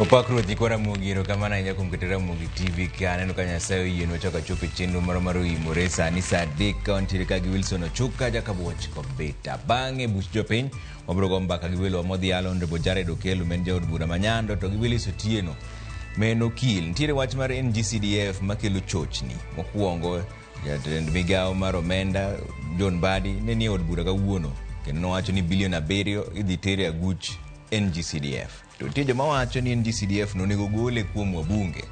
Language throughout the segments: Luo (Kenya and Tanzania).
Opak Ruoth nyikwa Ramogi, erokamano ahinya kuom keto Ramogi TV ka. Aneno ka Nyasaye oyienwa chako achopo e chenro moro mar oimore sani saa 3 ka wantiere ka gi Wilson Ochuka Jakabuoch Kobita. Bang'e buch jopiny wabiro go mbaka gi welowa modhial Honorable Jared Okello ma en jaod bura ma Nyando to gi Willis Otieno ma en okil. Nitiere wach mar NGCDF makelo chochni. Mokwongo jatend migawo mar omenda John Mbadi ne nie od bura kawuono kendo nowacho ni bilion 7 idhi ter e aguch NGCDF. To nitie joma wacho ni NGCDF nonego gole kuom wabunge.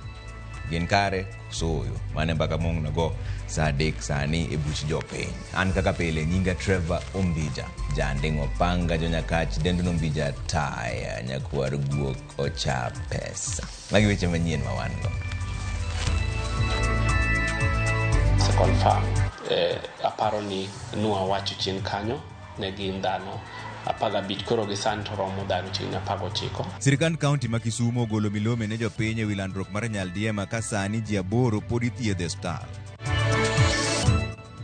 Gin kare koso ooyo? Mano e mbaka mwang'no go saa 3 sani e buch jopiny. An kaka pile nyinga Trevor Ombija, janding' opanga jonyakach dendno Ombija taya nyakwar guok ocha pesa. Magi weche manyien ma wan go. Confirm. Aparo ni nwa wacho chien kanyo ne gin dhano 15 koro gi sani to romo dhano chiegni 19. Sirkand kaunti ma Kisumu ogolo milome ne jopiny ewi landruok mar nyaldiema ka sani ji 8 pod ithiedho e osiptal.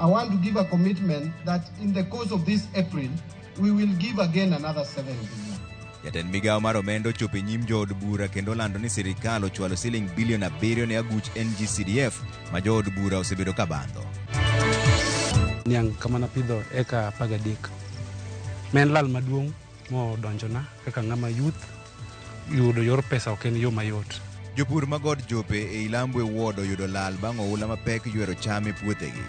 I want to give a commitment that in the course of this April, we will give again another 7 billion. Jatend migawo mar omenda ochopo e nyim jood bura kendo olando ni sirikal ochwalo siling bilion 7 ne aguch NGCDF ma jood bura osebedo ka bandho. Niang' kama napidho eka 13. Ma en lal maduong' modonjona kaka ng'ama youth yudo yor pesa ok en yo mayot. Jopur ma God Jope e Ilambwe Ward oyudo lal bang' oula mapek ywero cham e puothegi.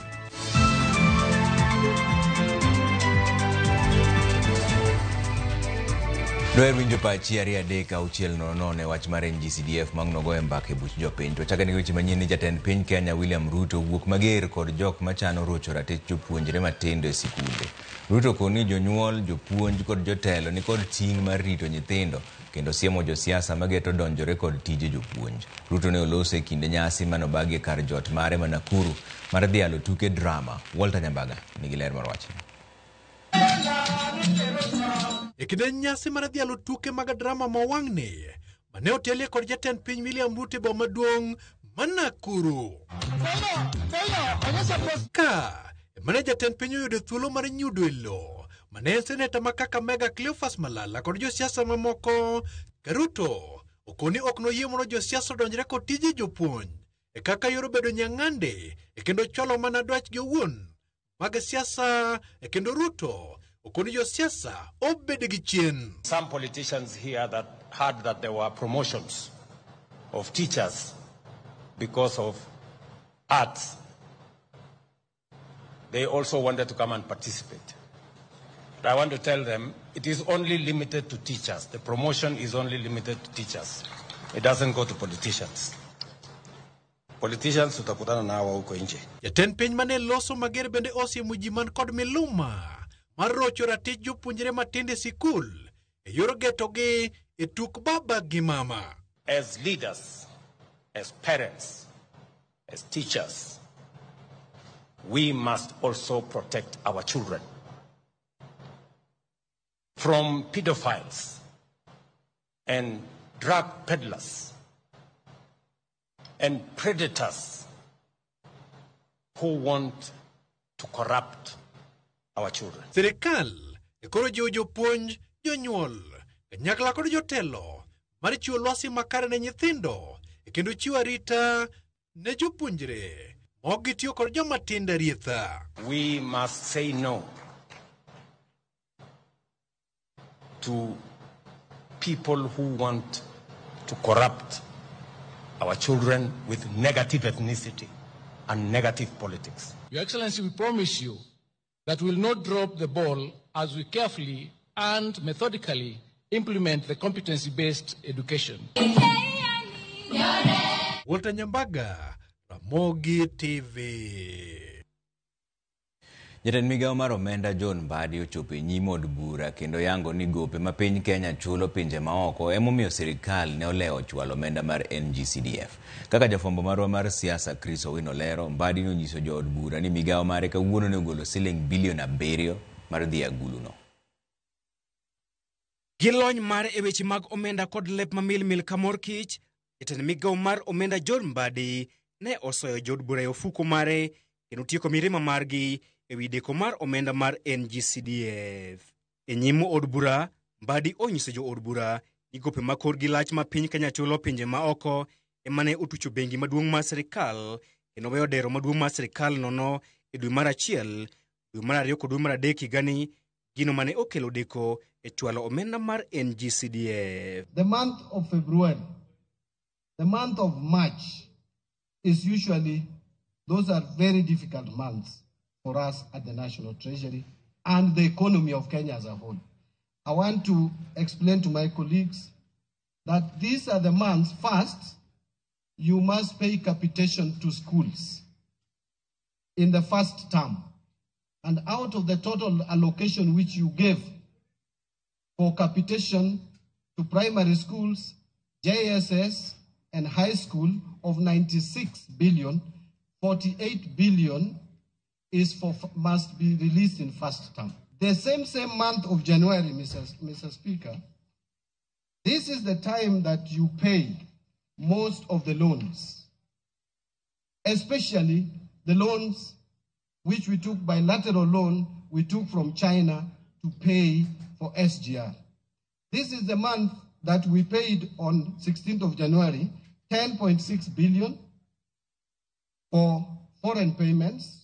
Dwaher winjo pachi 2 3 6 0 0 e wach mar NGCDF mang' nogo e mbaka e buch jopiny. To chakne gi weche manyien ni jatend piny Kenya William Ruto wuok mager kod jok machano rocho ratich jopuonjre matindo e sikunde. Ruto koni jonyuol, jopuonj kod jotelo ni kod ting' mar rito nyithindo kendo siemo josiasa mageto donjore kod tije jopuonj. Ruto ne oloso e kinde nyasi manobagi e kar jot mare ma Nakuru mar dhialo tuke drama. Walter Nyambaga nigi ler mar wachni. E kinde nyasi mar dhialo tuke mag drama ma wang'ni mane otelie kod jatend piny William Ruto e boma maduong' ma Nakuru. Ka mane jatend piny oyudo thuolo mar nyudo e lowo mane en seneta ma Kakamega Cleophas Malala kod josiasa mamoko, Ruto okoni ok noyie mondo josiasa odonjre kod tije jopuonj e kaka yor bedo nyang'ande e kendo chwalo mana dwachgi owuon mag siasa e kendo Ruto okoni josiasa obed gi chien. Some politicians here that heard that there were promotions of teachers because of arts. They also wanted to come and participate. But I want to tell them it is only limited to teachers. The promotion is only limited to teachers. It doesn't go to politicians. Politicians tutakutana na hawa huko nje. Jatend piny mane loso mager bende osiemo ji man kod miluma mar rocho ratich jopuonjre matindo e sikul e yor getogi e tuk baba gi mama. As leaders, as parents, as teachers, we must also protect our children from pedophiles and drug peddlers and predators who want to corrupt our children. Sirikal e koro jiwo jopuonj, jonyuol, kanyakla kod jotelo mar chiwo lwasi makare ne nyithindo e kendo chiwo arita ne jopuonjre ma ok gitiyo kod joma tindo arietha. We must say no to people who want to corrupt our children with negative ethnicity and negative politics. Your Excellency, we promise you that we will not drop the ball as we carefully and methodically implement the competency-based education. Walter Nyambaga, Ramogi TV. Jatend migawo mar omenda John Mbadi ochopo e nyim od bura kendo yango ni gope ma piny Kenya chulo pinje maoko emomiyo sirikal ne olewo chwalo omenda mar NGCDF. Kaka jafwambo marwa mar siasa Chris Owino lero, Mbadi nonyiso jood bura ni migawo mare kawuono ne ogolo siling bilion 7 mar dhi e aguluno. Gi lony mare e weche mag omenda kod lep mamilmil ka mor kich, jatend migawo mar omenda John Mbadi ne osoyo jood bura e ofuko mare kendo tieko mirima margi ewi deko mar omenda mar NGCDF. E nyim od bura, Mbadi onyiso jo od bura ni gope ma korgi lach ma piny Kenya chulo pinje ma oko ema ne otucho bengi maduong' mar sirikal kendo weyo dero maduong' mar sirikal nono e dwe mar achiel, dwe mar ariyo kod dwe mar adek higani, gino mane okelo deko e chwalo omenda mar NGCDF. The month of February, the month of March is usually, those are very difficult months for us at the National Treasury and the economy of Kenya as a whole. I want to explain to my colleagues that these are the months. First, you must pay capitation to schools in the first term. And out of the total allocation which you gave for capitation to primary schools, JSS, and high school of 96 billion, 48 billion is for, must be released in first term. The same month of January, Mr. Speaker, this is the time that you pay most of the loans, especially the loans which we took bilateral loan we took from China to pay for SGR. This is the month that we paid on 16th of January, 10.6 billion for foreign payments.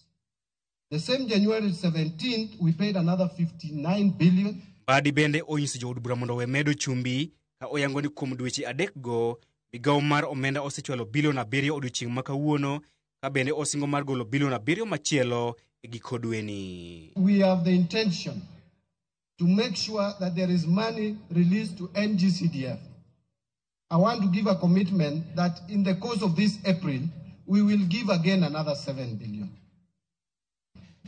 The same January 17th, we paid another 59 billion. Mbadi bende onyiso jood bura mondo owe medo chumbi ka oyango ni kuom dweche adekgo migawo mar omenda osechwalo bilion 7 odiochieng' ma kawuono ka bende osingo mar golo bilion 7 machielo e giko dweni. We have the intention to make sure that there is money released to NGCDF. I want to give a commitment that in the course of this April, we will give again another 7 billion.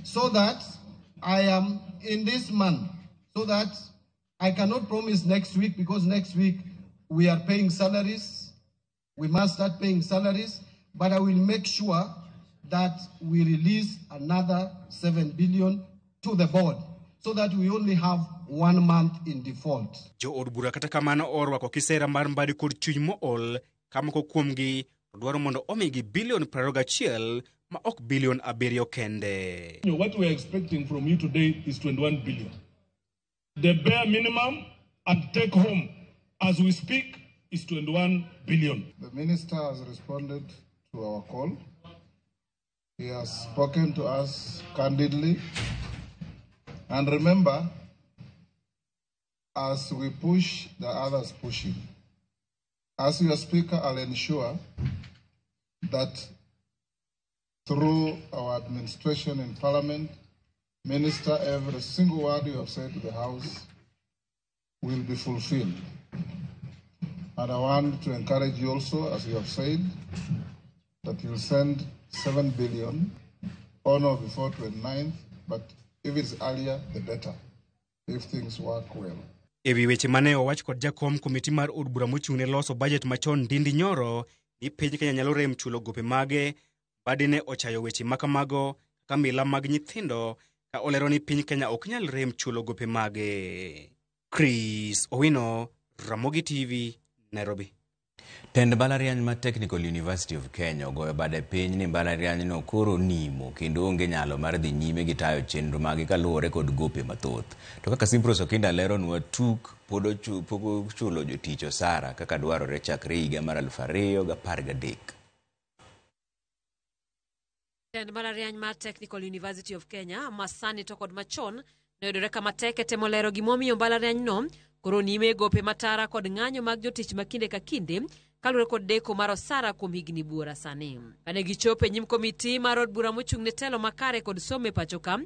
So that I am in this month, so that I cannot promise next week, because next week we are paying salaries. We must start paying salaries, but I will make sure that we release another 7 billion to the board, so that we only have 1 month in default. Jo od bura kata kamano orwako kisera mar Mbadi kod chuny mool ka moko kuomgi dwaro mondo omigi bilion 21 ma ok bilion 7 kende. What we are expecting from you today is 21 billion. The bare minimum and take home as we speak is 21 billion. The minister has responded to our call. He has spoken to us candidly. And remember, as we push, the others pushing. As your speaker, I'll ensure that through our administration in Parliament, Minister, every single word you have said to the House will be fulfilled. And I want to encourage you also, as you have said, that you'll send 7 billion on or before 29th, but if it's earlier, the better, if things work well. Ewi weche mane owach kod jakom komiti mar od bura mochung' ne loso budget machon Ndindi Nyoro ni piny Kenya nyalo rem chulo gope mage, Mbadi ne ochayo weche makamago kaka mila mag nyithindo ka olero ni piny Kenya ok nyal rem chulo gope mage. Chris Owino, Ramogi TV, Nairobi. Tend mbalariany ma Technical University of Kenya ogoyo bade piny ni mbalariany no koro nimo kendo onge nyalo mar dhi nyime gi tayo chenro mage kaluwore kod gope mathoth. To kaka Simpros Okinda leronwa, TUK pod pok ochulo jotich osara kaka dwarore chakre higa mar 2013. Tend mbalariany mar Technical University of Kenya ma sani to kod machon noyudore kama tek e temo lero gimomiyo mbalariany no koro nime gope matara kod ng'anyo mag jotich ma kinde ka kinde kaluwore kod deko mar osara kuom higni buora sani. Kane gichopo e nyim komiti mar od bura mochung' ne telo makare kod somo e pacho ka,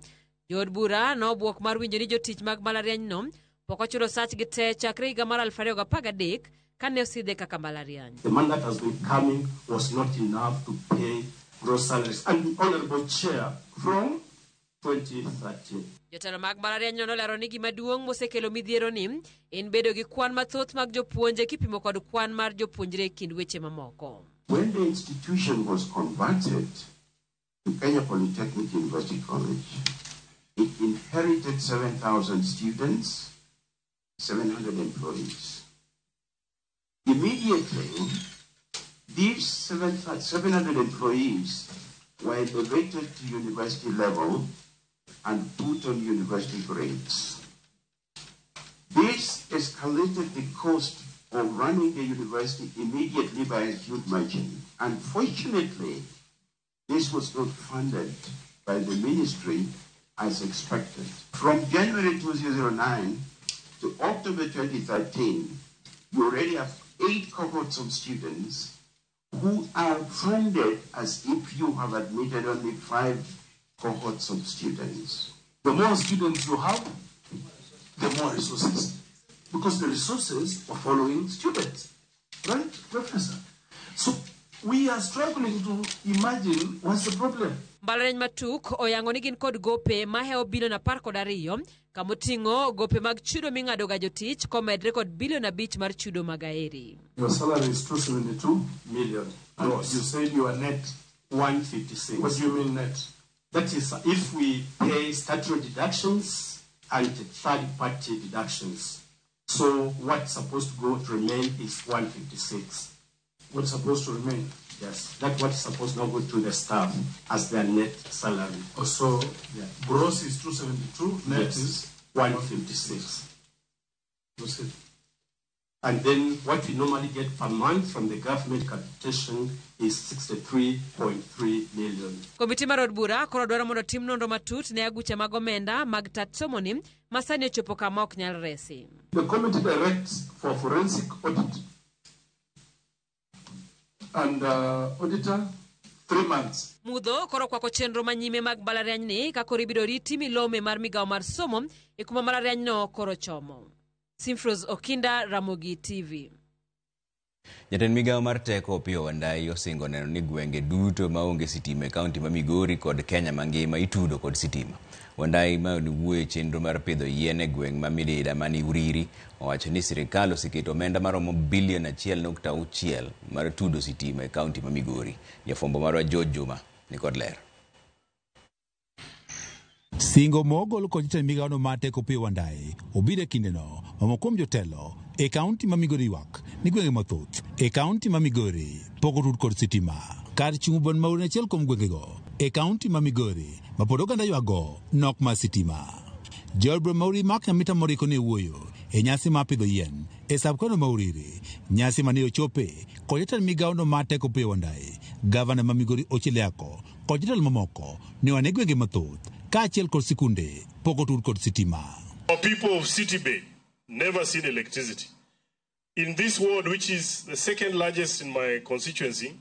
jood bura nobuok mar winjo ni jotich mag mbalariany no pok ochulo sachgi te chakre higa mar 2013 kane osidhe kaka mbalariany. The money that has been coming was not enough to pay gross salaries. And the Honorable Chair, from 2013. Jotelo mag mbalariany no nolero ni gima duong' mosekelo midhiero ni en bedo gi kwan mathoth mag jopuonje kipimo kod kwan mar jopuonjre e kind weche mamoko. When the institution was converted to Kenya Polytechnic University College, it inherited 7,000 students, 700 employees. Immediately, these 700 employees were elevated to university level and put on university grades. This escalated the cost of running the university immediately by a huge margin. Unfortunately, this was not funded by the ministry as expected. From January 2009 to October 2013, you already have 8 cohorts of students who are funded as if you have admitted only 5 cohorts of students. The more students you have, the more resources, because the resources are following students, right, Professor? So we are struggling to imagine what's the problem. Mbalariany matuk oyango ni gin kod gope mahewo bilion 12 kamoting'o gope mag chudo ming'ado ga jotich komedre kod bilion 5 mar chudo mag aeri. Your salary is 272 million. Gross. You said you are net 156. What do you mean net? That is if we pay statutory deductions and third-party deductions. So what's supposed to go to remain is 156. What's supposed to remain? Yes, that's what's supposed to go to the staff as their net salary. Oh, so yeah. Gross is 272, net yes. is 156. Proceed. And then what we normally get per month from the government capitation is 63.3 million. Komiti mar od bura koro dwaro mondo tim nonro matut ne aguche mag omenda mag tat somoni ma sani ochopo kama ok nyal resi. The committee directs for forensic audit and auditor 3 months. Mudho koro kwako chenro manyime mag mbalariany ni ka koro ibiro riti milome mar migawo mar somo e kuma mbalariany no koro chomo. Simfros Okinda, Ramogi TV. Jatend migawo mar teko Opiyo Wandayi osingo neno ni gwenge duto maonge sitima e kaunti ma Migori kod Kenya mangima itudo kod sitima. Wandayi ma wuoyo e chenro mar pidho yien e gweng' ma Midida mani Uriri owacho ni sirikal oseketo omenda maromo bilion 1.6 mar tudo sitima e kaunti ma Migori. Jafwambo marwa George Juma ni kod ler. Singo mogol kod jatend migawono mar teko Opiyo Wandayi obiro e kindeno mamoko kuom jotelo e kaunti ma Migori ywak ni gwenge mathoth e kaunti ma Migori pok otud kod sitima. Kar chung' bon mauri en achiel kuom gwengego e kaunti ma Migori ma pod oganda ywago nok mar sitima. Jood bura ma Uriri Mark Nyamita Moriko ne wuoyo e nyasi mar pidho yien e sab-kono ma Uriri, nyasi mane ochope kod jatend migawono mar teko Opiyo Wandayi, gavana ma Migori Ochieng Liako kod jotelo mamoko ne oa ne gwenge mathoth kaachiel kod sikunde pok otud kod sitima. Our people of City Bay never seen electricity. In this ward, which is the second largest in my constituency,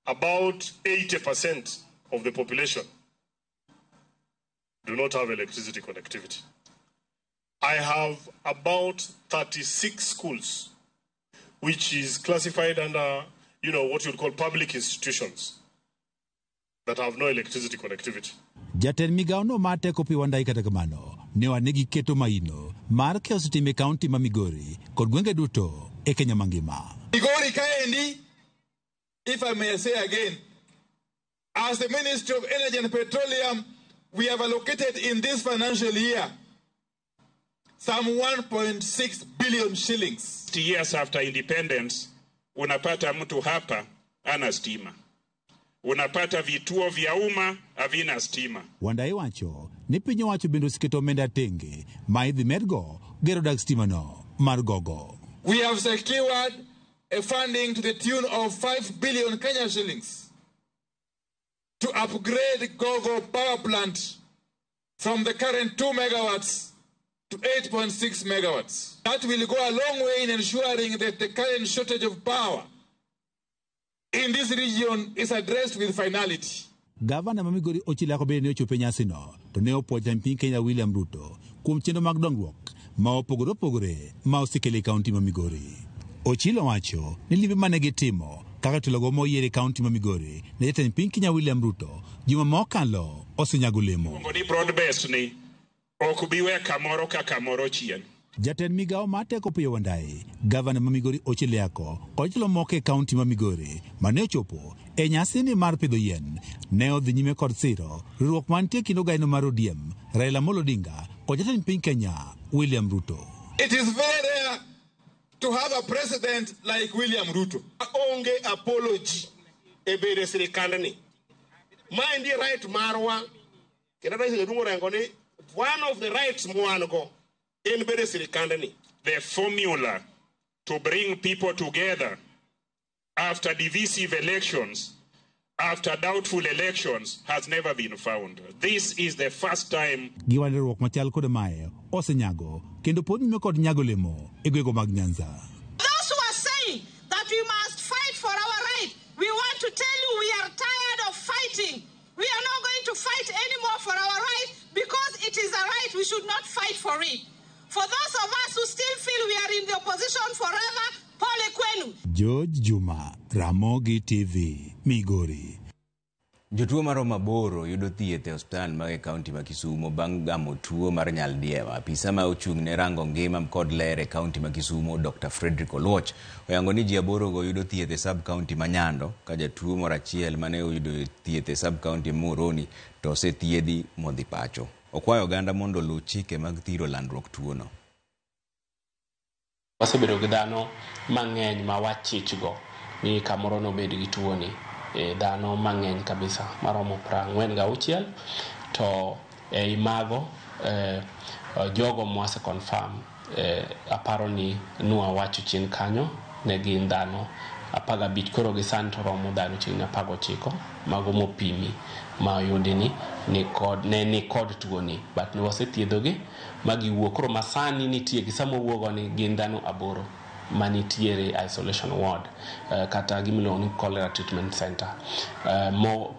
about 80% of the population do not have electricity connectivity. I have about 36 schools, which is classified under, what you'd call public institutions, that have no electricity connectivity. Jatend migawono mar teko Opiyo Wandayi kata kamano ne oa giketo maino mar keyo sitima e kaunti ma Migori kod gwenge duto e Kenya mangima. Migori kaendi, if I may say again, as the Ministry of Energy and Petroleum, we have allocated in this financial year some 1.6 billion shillings. 60 years after independence, unapata mtu hapa ana stima. Unapata vituo vya umma havina stima. Wandayi wacho ni piny owacho bende oseketo omenda tenge ma idhi medgo gero dag stima no mar gogo. We have secured a funding to the tune of 5 billion Kenya shillings to upgrade Gogo power plant from the current 2 megawatts to 8.6 megawatts. That will go a long way in ensuring that the current shortage of power in this region is addressed with finality. Gavana ma Migori Ochieng Liako bende ne ochopo e nyasino to ne opuoyo jatend piny Kenya William Ruto kuom chenro mag dongruok ma opogore opogore ma osekelo e kaunti ma Migori. Ochilo wacho ni limbe mane gitimo kaka jotelogo moyier e kaunti ma Migori ne jatend piny Kenya William Ruto juma mokalo osenyago olemo. Luongo ni broad based ni ok bi we kamoro ka kamoro chien. Jatend migawo mar teko Opiyo Wandayi, gavana ma Migori Ochieng Liako kod jotelo moko e kaunti ma Migori mane ochopo e nyasini mar pidho yien ne odhi nyime kod siro riwruok mantie kind ogaino mar ODM Raila Amolo Odinga kod jatend piny Kenya William Ruto. It is very rare to have a president like William Ruto. Onge apology e bedo e sirikandni. Maendi right marwa kendo rais jaduong' orengo ni one of the rights mwan go en bedo e sirikandni. The formula to bring people together after divisive elections, after doubtful elections, has never been found. This is the first time. Giwalruok machal kod mae osenyago kendo pod nyime kod nyago lemo e gwenge mag Nyanza. Those who are saying that we must fight for our right, we want to tell you we are tired of fighting. We are not going to fight anymore for our right because it is a right. We should not fight for it. For those of us who still feel we are in the opposition forever, pole kwenu. George Juma, Ramogi TV, Migori. Jotuo maromo 8 yudo thieth e osiptal mag e kaunti ma Kisumu bang' gamo tuo mar nyaldiema. Apisa ma ochung' ne rango ngima kod ler e kaunti ma Kisumu, Dr. Frederick Oluoch, oyango ni ji 8 go yudo thieth e sub kaunti ma Nyando, ka jatuo moro achiel mane oyudo thieth e sub kaunti Muhoroni to osethiedhi modhi pacho. Okwayo oganda mondo oluw chike mag thiro landruok tuono. Wasebedo gi dhano mang'eny ma wachichgo ni kamoro nobed gi tuoni. Dhano mang'eny kabisa maromo 46 to ei mago jogo mwase confirm aparo ni nwa wacho chien kanyo ne gin dhano 15 koro gi sani to romo dhano chiegni 19 mago mopimi ma oyudi ni ne kod tuoni, but ne wasethiedhogi ma giwuok. Koro masani nitie gi sama owuogo ni gin dhano 8 manitiere isolation ward kata gimiluongo ni cholera treatment center.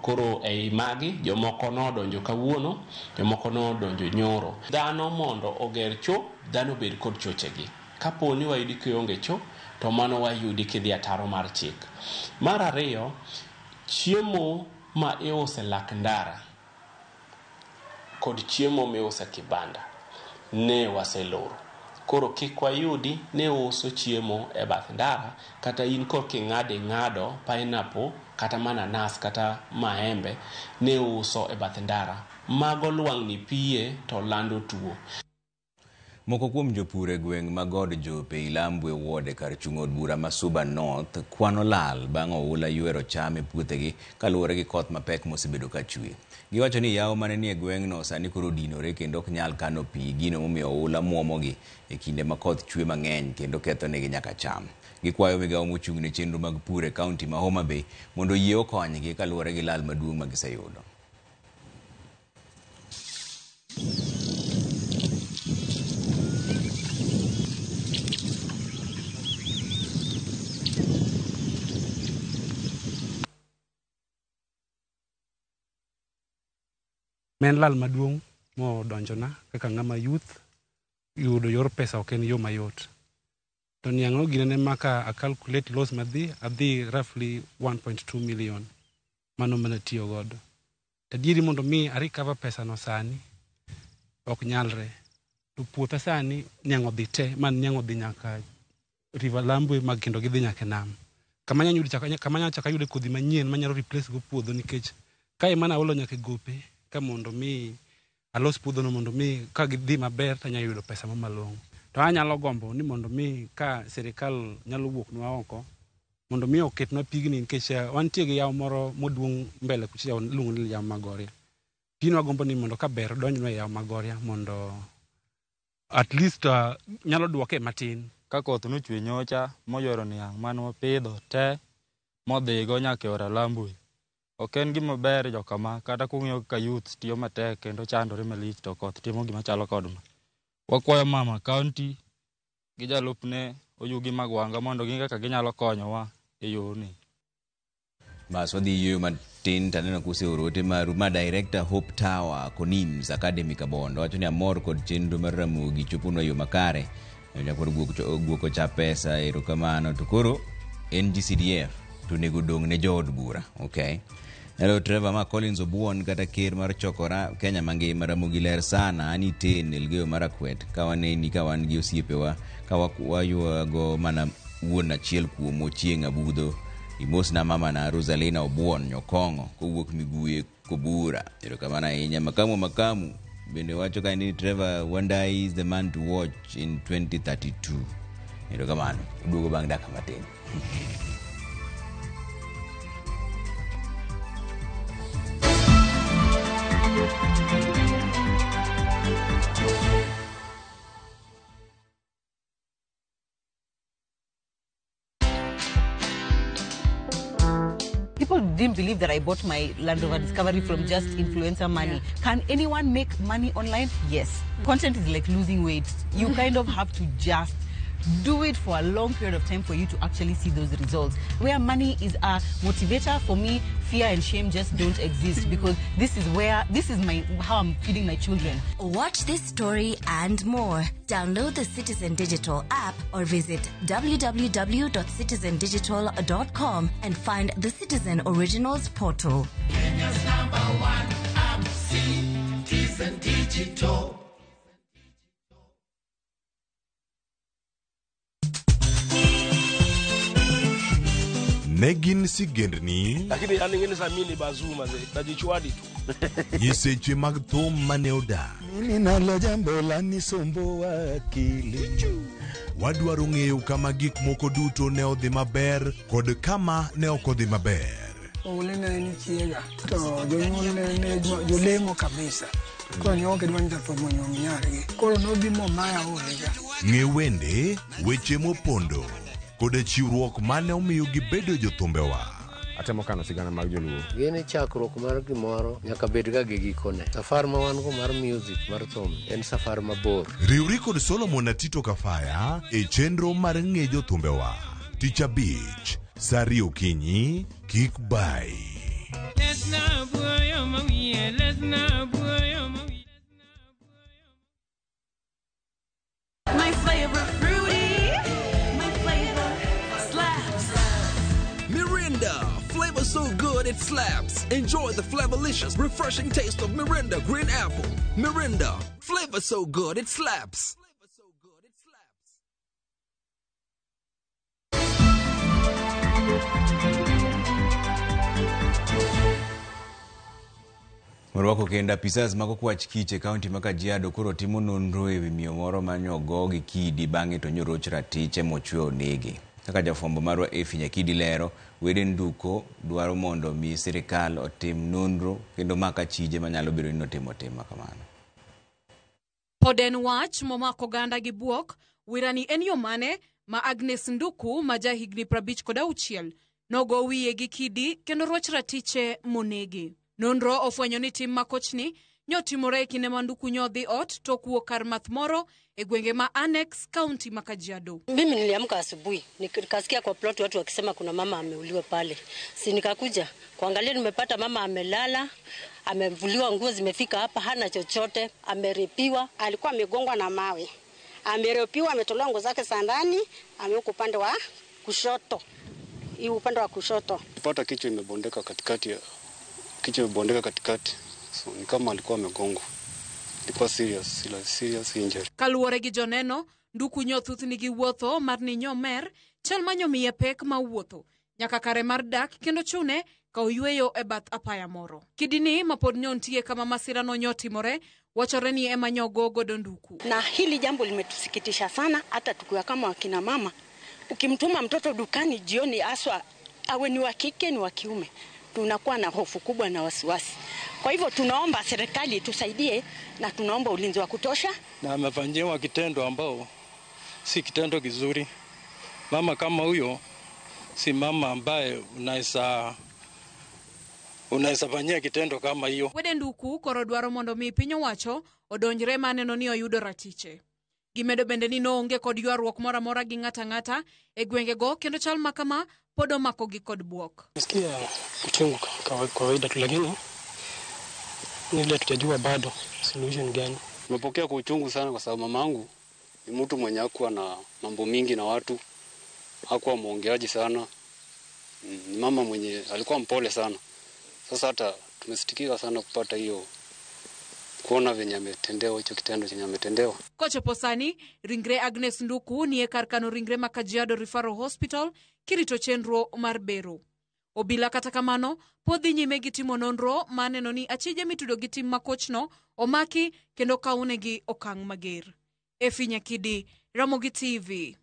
Koro ei magi jomoko nodonjo kawuono, jomoko nodonjo nyoro. Dhano mondo oger cho, dhano bed kod chochegi. Kapo ni wayudi kionge cho, to mano wayudi kidhi ataro mar chik. Mar ariyo, chiemo ma iuse lak ndara kod chiemo miuse kibanda ne waseloro. Koro kik wayudi ne uso chiemo e bath ndara, kata in kor king'ado ing'ado pineapple kata mananas kata maembe ne uso e bath ndara. Mago lwang'ni piye to lando tuo. Moko kuom jopur e gweng' ma God Jope Ilambwe Ward e kar chung' od bura ma Suba North kwano lal bang' oula ywero cham e puothegi kaluwore gi koth mapek mosebedo ka chwe. Giwacho ni yawo mane nie gweng'no sani koro odinore kendo ok nyal kano pi, gino momiyo oula muomogi e kinde ma koth chwe mang'eny kendo kethonegi nyaka cham. Gikwayo migawo mochung' ne chenro mag pur e kaunti ma Homa Bay mondo oyie okonygi kaluwore gi lal maduong' ma giseyudo. En lal maduong' modonjona kaka ng'ama youth yudo yor pesa ok en yo mayot. To niang' no ginene maka a calculate loss madhi adhi roughly 1.2 million mano mana tiyo godo. Tadieri mondo mi a recover pesa no sani ok nyalre. To puotha sani niang' odhi te man niang' odhi nyaka River Lambwe mag kendo gidhi nyaka nam. Kama anyalo chako ayude kodhi manyien manyalo replace go puodho nikech kae mana aolo nyaka gope ka mondo mi alos puodhono mondo mi ka gidhi maber to anyalo yudo pesa malong'o. To anyalo gombo ni mondo mi ka sirikal nyalo wuoknwa oko mondo mi oketnwa pigni nikech wantie gi yawo moro maduong' mbele kucha iluongo ni yawo Magoria. Pino wagombo ni mondo ka ber donjnwa e yawo Magoria mondo at least nyalo duoke matin. Ka koth nochwe nyocha moywero niang' mane wapidho te modhigo nyaka e Lambwe. Ok en gima ber jokama kata kung'iyo kaka youth tiyo matek kendo chandore malich to koth timo gima chalo kod ma. Wakwayo mama kaunti gi jalupne Oyugi Magwanga mondo ging'e kaka ginyalo konyowa e yorni. Bas wadhi yueyo matin taneno kuseoro ote maru ma Director Hope Tower Konims Academy Kabondo wacho ni amor kod chenro mar Ramogi choponwa yo makare. Nyakwar guoko cha pesa erokamano to koro NGCDF to onego dong' ne jood bura. Okay. Hello Trevor ma Collins Obuon kata ker mar chokora Kenya mangima Ramogi ler sana ani ten Elgeyo Marakwet ka waneni ka wan gi osiepewa ka waywago mana wuon achiel kuom Ochieng' Abudho. Imosna mama na Rosalina Obuon Nyokong'o kowuok Miguye Kobura. Erokamano ahinya. Makamu bende wacho ka ni Trevor Wandai is the man to watch in 2032. Erokamano. Duogo bang' dakika matin. didn't believe that I bought my Land Rover Discovery from just influencer money. Yeah. Can anyone make money online? Yes. Content is like losing weight. You kind of have to just do it for a long period of time for you to actually see those results. Where money is a motivator, for me, fear and shame just don't exist, because this is where, this is my, how I'm feeding my children. Watch this story and more. Download the Citizen Digital app or visit www.citizendigital.com and find the Citizen Originals portal. Kenya's number one app, Citizen Digital. Ne gin sigendni Lakini yani ngine za mimi ni bazuma ze najichwadi tu. Nyiseche mag thum mane odak. Mimi nalo jambo lanisumbua akili. Wadwaro ng'eyo kama gik moko duto ne odhi maber kod kama ne ok odhi maber. Oule ne en chiega to jonyuol ne ne jolemo kabisa. Koro ne ok gidwa ni jathum onyuom nyargi. Koro nobi momaya olega. Ng'e wende, weche mopondo kod chiwruok mane omiyo gibedo jothumbewa. Atemo kano sigana mag joluo. Gini chakruok mar gimoro nyaka bed ga gi gikone. Safar ma wan go mar music mar thum en safar mabor. Riwri kod Solomon Atito Kafaya e chenro mar ng'e jothumbewa. Tich abich, saa ariyo okinyi, kik bai. My flavor fruity, my flavor slaps. Mirinda, flavor so good it slaps. Enjoy the flavorlicious, refreshing taste of Mirinda Green Apple. Mirinda, flavor so good it slaps. Morwako kendo apisas mag okwach kich e kaunti ma Kajiado koro timo nonro ewi miyo moro manyogo gi kidi bang'e to nyoroch ratiche mochwe onege. Kaka jafwambo marwa Effie Nyakidi lero, wede Nduko dwaro mondo mi sirikal otim nonro kendo mak achije manyalo bedo ni notimo tim makamano. Pod en wach momako oganda gi buok, wirani en yo mane ma Agnes Nduku ma ja higni 56 nogo wiye gi kidi kendo roch ratiche monege. Nonro ofwenyo ni tim makochni nyotimore e kinde ma Nduku nyodhi ot to kuo kar math moro e gwenge ma Annex, kaunti ma Kajiado. Mimi niliamka asubuhi nikasikia kwa plot watu wakisema kuna mama ameuliwa pale. Si nikakuja kuangalia, nimepata mama amelala, amevuliwa nguo zimefika hapa, hana chochote, ameripiwa. Alikuwa amegongwa na mawe, ameripiwa, ametolewa nguo zake za ndani, amewekwa upande wa kushoto. Hii upande wa kushoto. Nilipata kichwa imebondeka katikati, kichwa imebondeka katikati. So ni kama alikuwa amegongwa. Ilikuwa serious, serious injury. Kaluwore gi joneno, Nduku nyothuth nigi wuotho mar ni nyomer, chal ma nyomiye pek ma wuotho nyaka kare mar dak kendo chune ka oyweyo e bath apaya moro. Kidini ma pod nyontie kama masira no nyotimore, wachore ni ema nyogo godo Nduku. Na hili jambo limetusikitisha sana, hata tukiwa kama wakina mama. Ukimtuma mtoto dukani jioni, haswa awe ni wa kike ni wa kiume, tunakuwa na hofu kubwa na wasiwasi. Kwa hivyo tunaomba serikali tusaidie na tunaomba ulinzi wa kutosha. Na amefanyiwa kitendo ambao si kitendo kizuri. Mama kama huyo si mama ambaye unaweza fanyia kitendo kama hiyo. Wede Nduku koro dwaro mondo mi piny owacho odonjre maneno ni oyudo ratiche. Gimedo bende ni noonge kod ywaruok moro amora gi ng'ata ng'ata e gwengego kendo chal ma kama pod omakogi kod buok. Nasikia uchungu kawaida tu, lakini ni ile tujajua bado solution gani. Nimepokea kwa uchungu sana kwa sababu mamangu ni mtu mwenye hakuwa na mambo mingi na watu, hakuwa muongeaji sana. Ni mama mwenye alikuwa mpole sana. Sasa hata tumesitikika sana kupata hiyo, kuona venye ametendewa hicho kitendo chenye ametendewa. Kochopo sani, ringre Agnes Nduku nie kar kano ringre ma Kajiado Referral Hospital kirito chenro mar bero. Obila kata kamano pod dhi nyime gi timo nonro maneno ni achije mitudo gi tim makochno omaki kendo kawnegi okang' mager. Effie Nyakidi, Ramogi TV.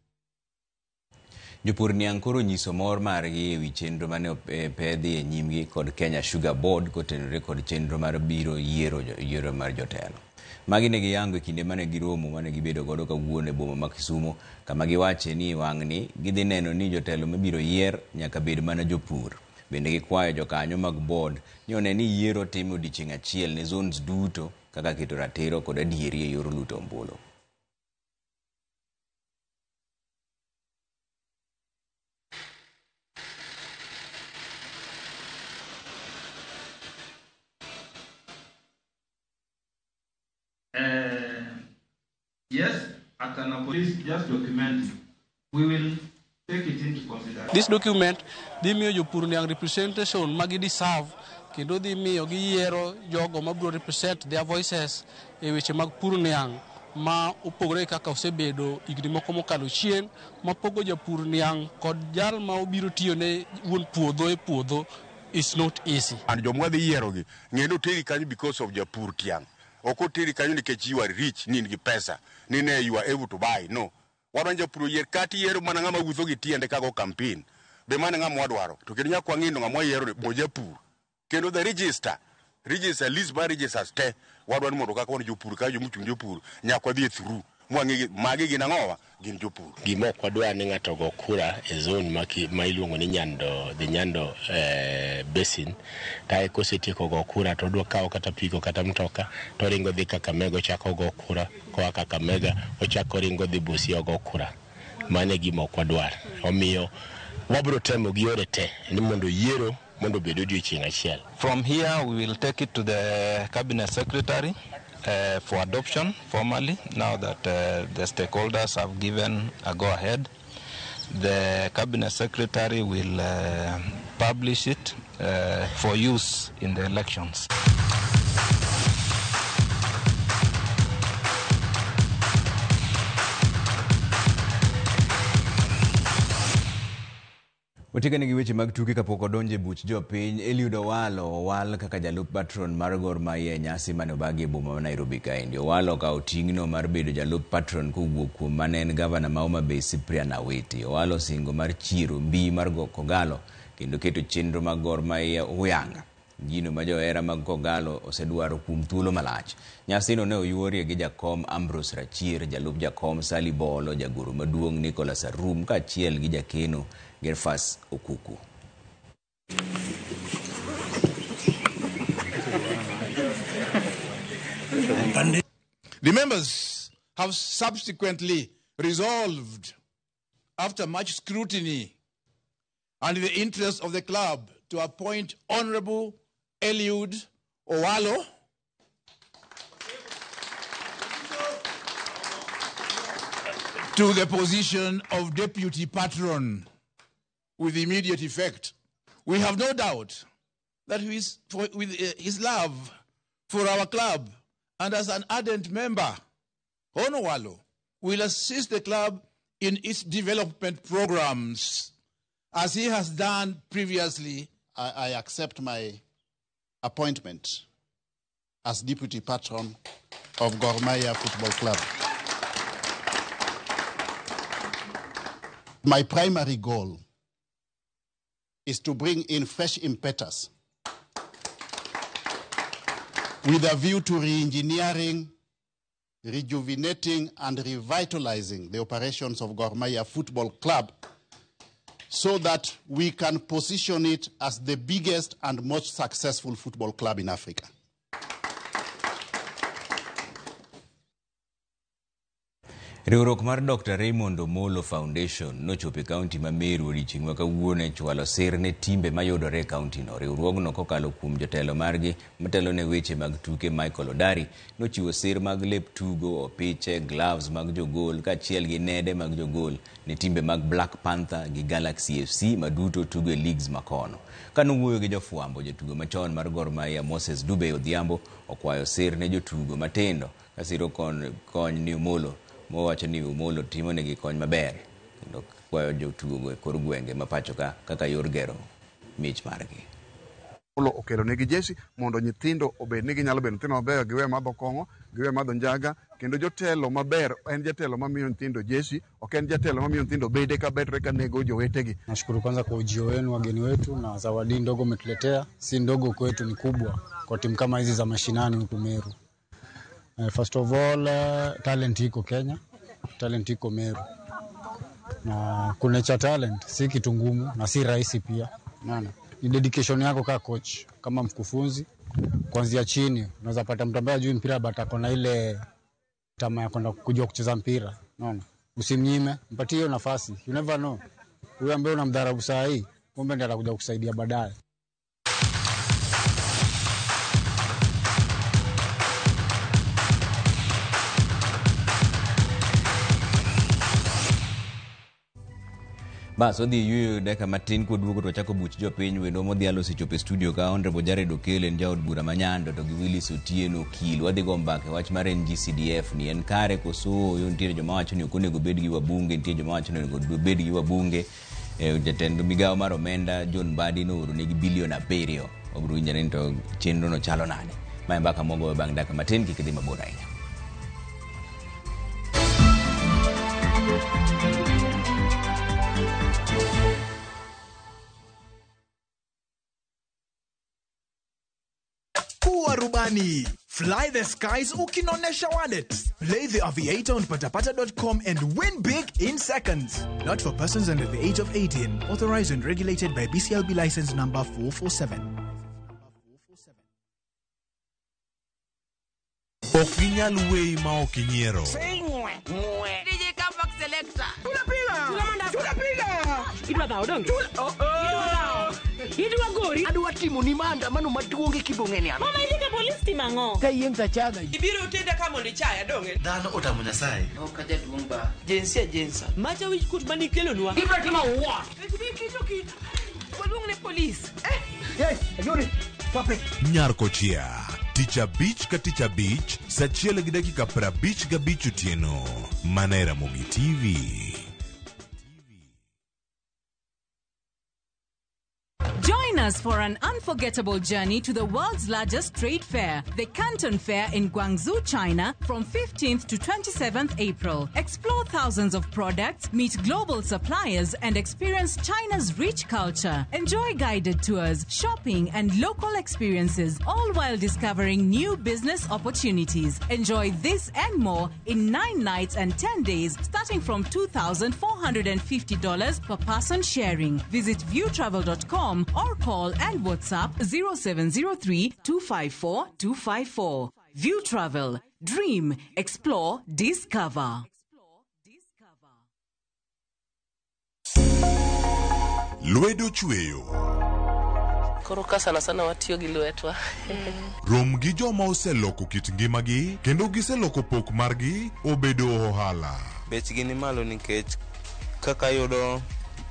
Jopur niang' koro nyiso mor margi ewi chenro mane opedhi e nyimgi kod Kenya Sugar Board kotenore kod chenro mar biro yiero mar jotelo. Magi ne giyango e kinde mane giromo mane gibedo godo kawuono e boma ma Kisumu, kama giwache ni wang'ni gidhi neno ni jotelo mabiro yier nyaka bed mana jopur. Bende gikwayo jokanyo mag board ni one ni yiero otim e odiechieng' achiel ne zones duto kaka keto ratiro kod adieri e yor luto ombulu. Yes, I can please just document it. We will take it into consideration. This document dhi miyo jopur niang' representation ma gi deserve kendo dhi miyo giyiero jogo mabiro represent their voices e weche mag pur niang' ma opogore kaka osebedo higni moko mokalo chien mapogo japur niang' kod jal ma obiro tiyo ne wuon puodho e puodho is not easy. And joma dhi yierogi ng'e ni oteri kanyo because of japur tiang'. Ok oteri kanyo nikech you are rich, ni in gi pesa, ni ne you are able to buy. No. Wadwa ni japur oyier kata iyiero mana ng'ama wuotho gi tiende kago campaign. Be mano e ng'ama wadwaro. To kendo nyaka wang'e ni ng'ama wayiero ni bo japur. Kendo the register, register, list mar registers te, wadwa ni mondo kaka wan jopur ka jomochung' jopur, nyaka wadhi e through. Mwang'e magi gin ang'owa? Gin jopur. Gima ok wadwar ni ng'ato ogo kura e zone ma iluongo ni Nyando, the Nyando Basin, kae kosetieko go kura to odwa kawo kata apiko kata mtoka to oringo dhi Kakamega ochako ogo kura, koa Kakamega ochako oringo dhi Busia ogo kura. Mano e gima ok wadwar. Omiyo wabiro temo gi yore te ni mondo yiero mondo obed odiochieng' achiel. From here we will take it to the cabinet secretary for adoption formally, now that the stakeholders have given a go-ahead. The cabinet secretary will publish it for use in the elections. Watikane gi weche mag tuke kapok odonjo e buch jopiny. Eliud Owalo owal kaka jalup patron mar Gor Mahia e nyasi mane obagi e boma ma Nairobi kaendi. Owalo okawo ting'no mar bedo jalup patron kowuok kuom mane en gavana ma Homa Bay Cyprian Awiti. Owalo osingo mar chiero mbi mar Kogalo kendo keto chenro mag Gor Mahia huyanga. Gino ma johera mag Kogalo osedwaro kuom thuolo malach. Nyasino ne oyuorie gi jakom Ambrose Rachier, jalup jakom Sally Bolo, jagoro maduong' Nicholas Arum kaachiel gi jakeno Gerfas Okuku. The members have subsequently resolved, after much scrutiny and in the interest of the club, to appoint Honorable Eliud Owalo to the position of Deputy Patron with immediate effect. We have no doubt that with his love for our club and as an ardent member, Honorable Owalo will assist the club in its development programs as he has done previously. I accept my appointment as Deputy Patron of Gor Mahia Football Club. My primary goal is to bring in fresh impetus with a view to re-engineering, rejuvenating and revitalizing the operations of Gor Mahia Football Club so that we can position it as the biggest and most successful football club in Africa. Riwruok mar Dr. Raymond Omolo Foundation nochopo e kaunti ma Meru odiechieng' ma kawuono e chwalo sir ne timbe mayudore e kauntino. Riwruogno kokalo kuom jotelo margi matelo ne weche mag tuke Michael Odari nochiwo sir mag lep tugo, opiche, gloves mag jogol kaachiel gi nede mag jogol ne timbe mag Black Panther gi Galaxy FC ma duto tugo e leagues makono. Kanowuoyo gi jofwambo, jatugo machon mar Gor Mahia Moses Dube Odhiambo okwayo sir ne jotugo matindo kasiro kony ni Omolo mowacho ni Omolo timo negi kony maber kendo kwayo jotugo e kor gwenge ma pacho ka kaka yor gero mich margi. Omolo okelo negi jesi mondo nyithindo obed ni ginyalo bedo nyithindo mabeyo, giwe madho kong'o, giwe madho njaga, kendo jotelo maber en jatelo mamiyo nyithindo jesi, ok en jatelo mamiyo nyithindo bede ka betre ka nego jowetegi. Nashukuru kwanza kwa ujio wenu wageni wetu na zawadi ndogo umetuletea, si ndogo kwetu, ni kubwa kwa timu kama hizi za mashinani huku Meru. First of all, talent iko Kenya, talent iko Meru. Na kunecha talent si kitu ngumu na si rahisi pia. Unaona? Ni dedication yako kama coach, kama mkufunzi, kuanzia chini. Unaweza pata mtu ambaye hajui mpira but ako na ile tamaa ya kwenda kujua kucheza mpira. Unaona? Usimnyime, mpatie hiyo nafasi. You never know. Huyo ambaye unamdharau saa hii, kumbe ndiye atakuja kukusaidia baadaye. Bas wadhi yueyo dakika matin kwaduogo to wachako buch jopiny wendo modhialo osechopo e studio ka Honorable Jared Okello en jaod bura ma Nyando to gi Willis Otieno Okil. Wadhi go mbaka e wach mar NGCDF ni en kare koso ooyo, nitiere joma wacho ni ok onego bed gi wabunge, nitie joma wacho ni onego bed gi wabunge. Jatend migawo mar omenda John Mbadi nooro negi bilion 7. Wabiro winjo ni to chenro no chalo nade. Mae mbaka mwagoyo bang' dakika matin, kik idhi mabor ahinya. Kuwa rubani. Fly the skies ukinonesha wallet. Play the Aviator on patapata.com and win big in seconds. Not for persons under the age of 18. Authorized and regulated by BCLB license number 447. Ok ginyal weyi ma ok inyiero. DJ Comeback Selector. Idwa dhawo donge? Idwa dhawo. Idwa gori. Adwa timo ni maandamano maduong' e kibong'e Mama ilika polis timo ang'o? Ka yieng' tachaga. Ibiro tenda ka mondo ichaya donge? Dhano otamo Nyasaye. Ok ajaduong' ba. Jinsia jinsa. Macha wich kuot mane ikelonwa. Ibiro timo what? Waluong ne polis. Yes, Ajuri. Stop it. Nyar Kochia. Tich abich ka tich abich, saa 1:55 otieno. Mana e Ramogi TV. Join us for an unforgettable journey to the world's largest trade fair, the Canton Fair in Guangzhou, China, from 15th to 27th April. Explore thousands of products, meet global suppliers, and experience China's rich culture. Enjoy guided tours, shopping, and local experiences, all while discovering new business opportunities. Enjoy this and more in 9 nights and 10 days, starting from $2,450 per person sharing. Visit viewtravel.com or call and WhatsApp 0703 254 254. View Travel. Dream, explore, discover. Lwedo chweyo. Koro ka sana sana watiyo gi lwetwa. Rom gi joma oseloko kit ngimagi kendo giseloko pok margi obedo ohala. Bechgi ni malo nikech kaka yudo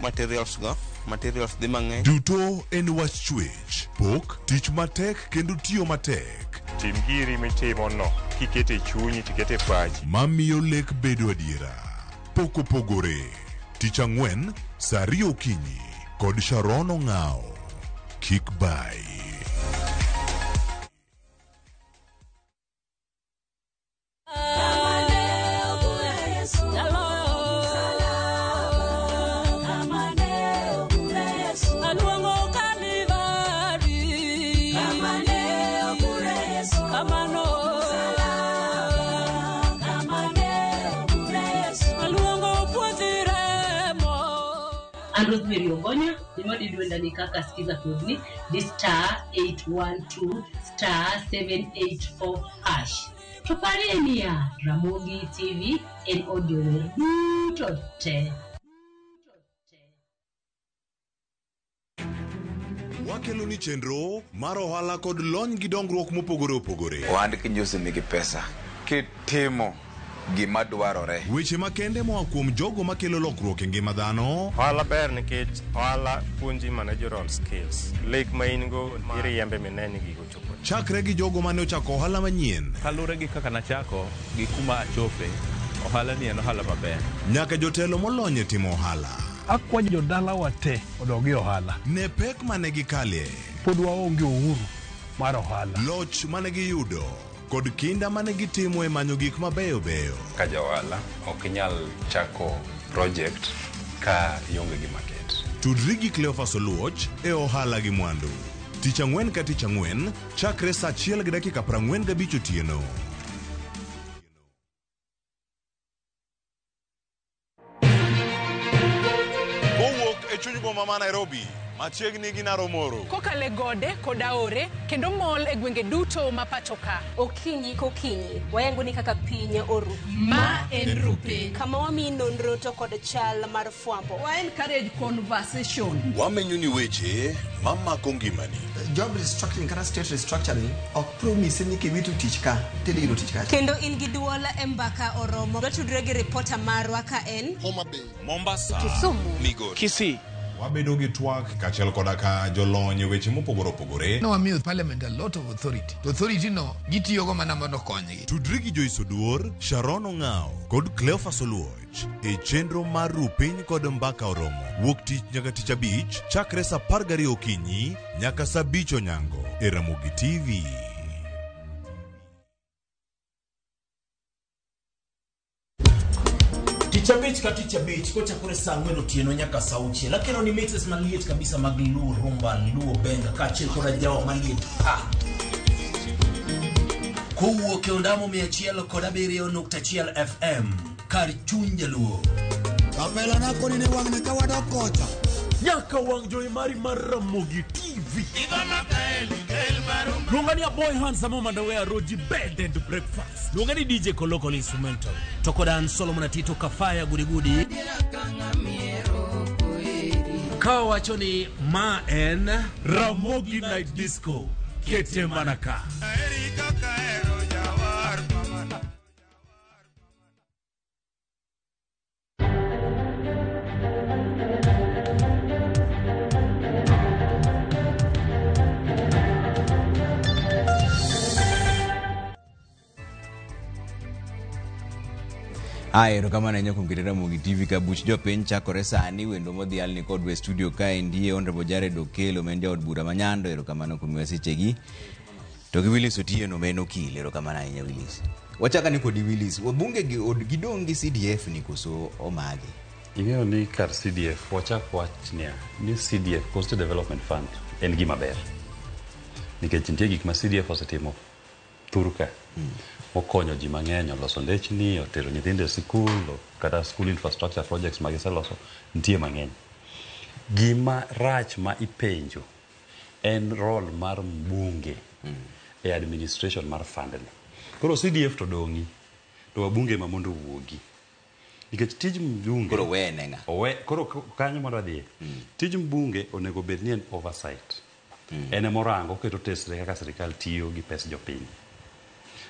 materials go, materials dhi mang'eny. Duto en wach chwech, pok, tich matek kendo tiyo matek. Tim giri mitimo no, kikete chunyi tikete pachi. Mamiyo lek bedo adiera. Pok opogore. Tich ang'wen, saa 2 okinyi kod Sharon Ong'ao. Kik bai. An Rosemary Ogonya, gima dwenda ni kaka sikiza kodni di star 812 star 784 hash. To parie niya, Ramogi TV en od jower duto te. Wakelo ni chenro mar ohala kod lony gi dongruok mopogore opogore. Ohand kinyosi nigi pesa. Kitimo gima dwarore. Weche makende moa kuom jogo makelo lokruok e ngima dhano. Ohala ber nikech ohala puonji managerial skills. Lek ma in go iriembe mineni ni gigo chopo. Chakre gi jogo mane ochako ohala manyien. Kaluwore gi kaka nachako gi kuma achope, ohala ni en ohala maber. Nyaka jotelo molony e timo ohala. Akwayo jodalawa te odog e ohala. Ne pek mane gikale. Pod waonge uhuru mar ohala. Loch mane giyudo kod kinda mane gitimo e manyo gik mabeyo beyo. Ka ja ohala ok inyal chako project ka ionge gi market. Tudri gi Cleophas Oluoch e ohala gi mwandu. Tich ang'wen ka tich ang'wen, chakre saa 1:45 otieno. Kowuok e chuny boma ma Nairobi, Machiegni gi Naromoro. Kokalo e gode kod aore kendo mol e gwenge duto ma pacho ka. Okinyi kokinyi wayango ni kaka piny oru. Ma en Rupiny. Kama wamiyi nonro to kod chal mar fwambo. Wa encourage conversation. Wamenyo ni weche mamako ngimani. Job restructuring kata state restructuring ok promise ni kiwito tich ka tidhi yudo tich kacha. Kendo in gi duol e mbaka oromo. Watudre gi ripota marwa ka en Homa Bay, Mombasa, Kisumu, Migori, Kisii. Wabedo gi twak kaachiel koda ka jolony e weche mopogore opogore. Nowamiyo parliament a lot of authority. To authority no gitiyogo mana mondo okonygi. Tudri gi Joyce Oduor, Sharon Ong'ao kod Cleophas Oluoch e chenro mar Rupiny kod Mbaka Oromo wuok tich nyaka tich abich chakre saa 12 okinyi nyaka saa 5 onyango e Ramogi TV. Tich abich ka tich abich kochakore saa ang'wen otieno nyaka saa auchiel akelo ni mixes maliet kabisa mag Luo Rumba, Luo Benga kaachiel koda jawa maliet pa. Kowuok e ondamo 107.1 FM kar chuny jaluo. Kapela nako ni wang'ni ka wadok kocha. Nyaka wang' jowi mari mar Ramogi TV. Luonga ni Aboy Handsome Mandawe Roji Bed and Breakfast. Luonga ni DJ Koloko Instrumental. To kod an Solomon Atito Kafaya Gudigudi. Ka wacho ni ma en Ramogi Night Disco. Kete mana ka. Aya, erokamano ahinya kuom keto Ramogi TV ka buch jopiny chakore sani wendo modhial ni kodwa e studio kaendi Honorable Jared Okello ma en jaod bura ma Nyando erokamano kuom miwa sechegi to gi Willis Otieno ma en okil erokamano ahinya Willis wachaka ni kodi Willis wabunge gi od gidong' gi CDF ni koso omagi Ing'eyo ni kar CDF wachak wach niya ni CDF Coastal Development Fund en gima ber nikech nitie gik ma CDF osetimo thur ka okonyo ji mang'eny oloso ndechni otero nyithindo e sikul kata school infrastructure projects ma giseloso nitie mang'eny gima rach ma ipenjo en role mar mbunge e administration mar fund ni koro CDF to dong'i to wabunge ma mondo owuogi nikech tij mbunge koro wene ng'a owe koro kanyo mondo adhiye tij mbunge onego bed ni en oversight en emorango oketo tesre kaka sirikal tiyo gi pes jopiny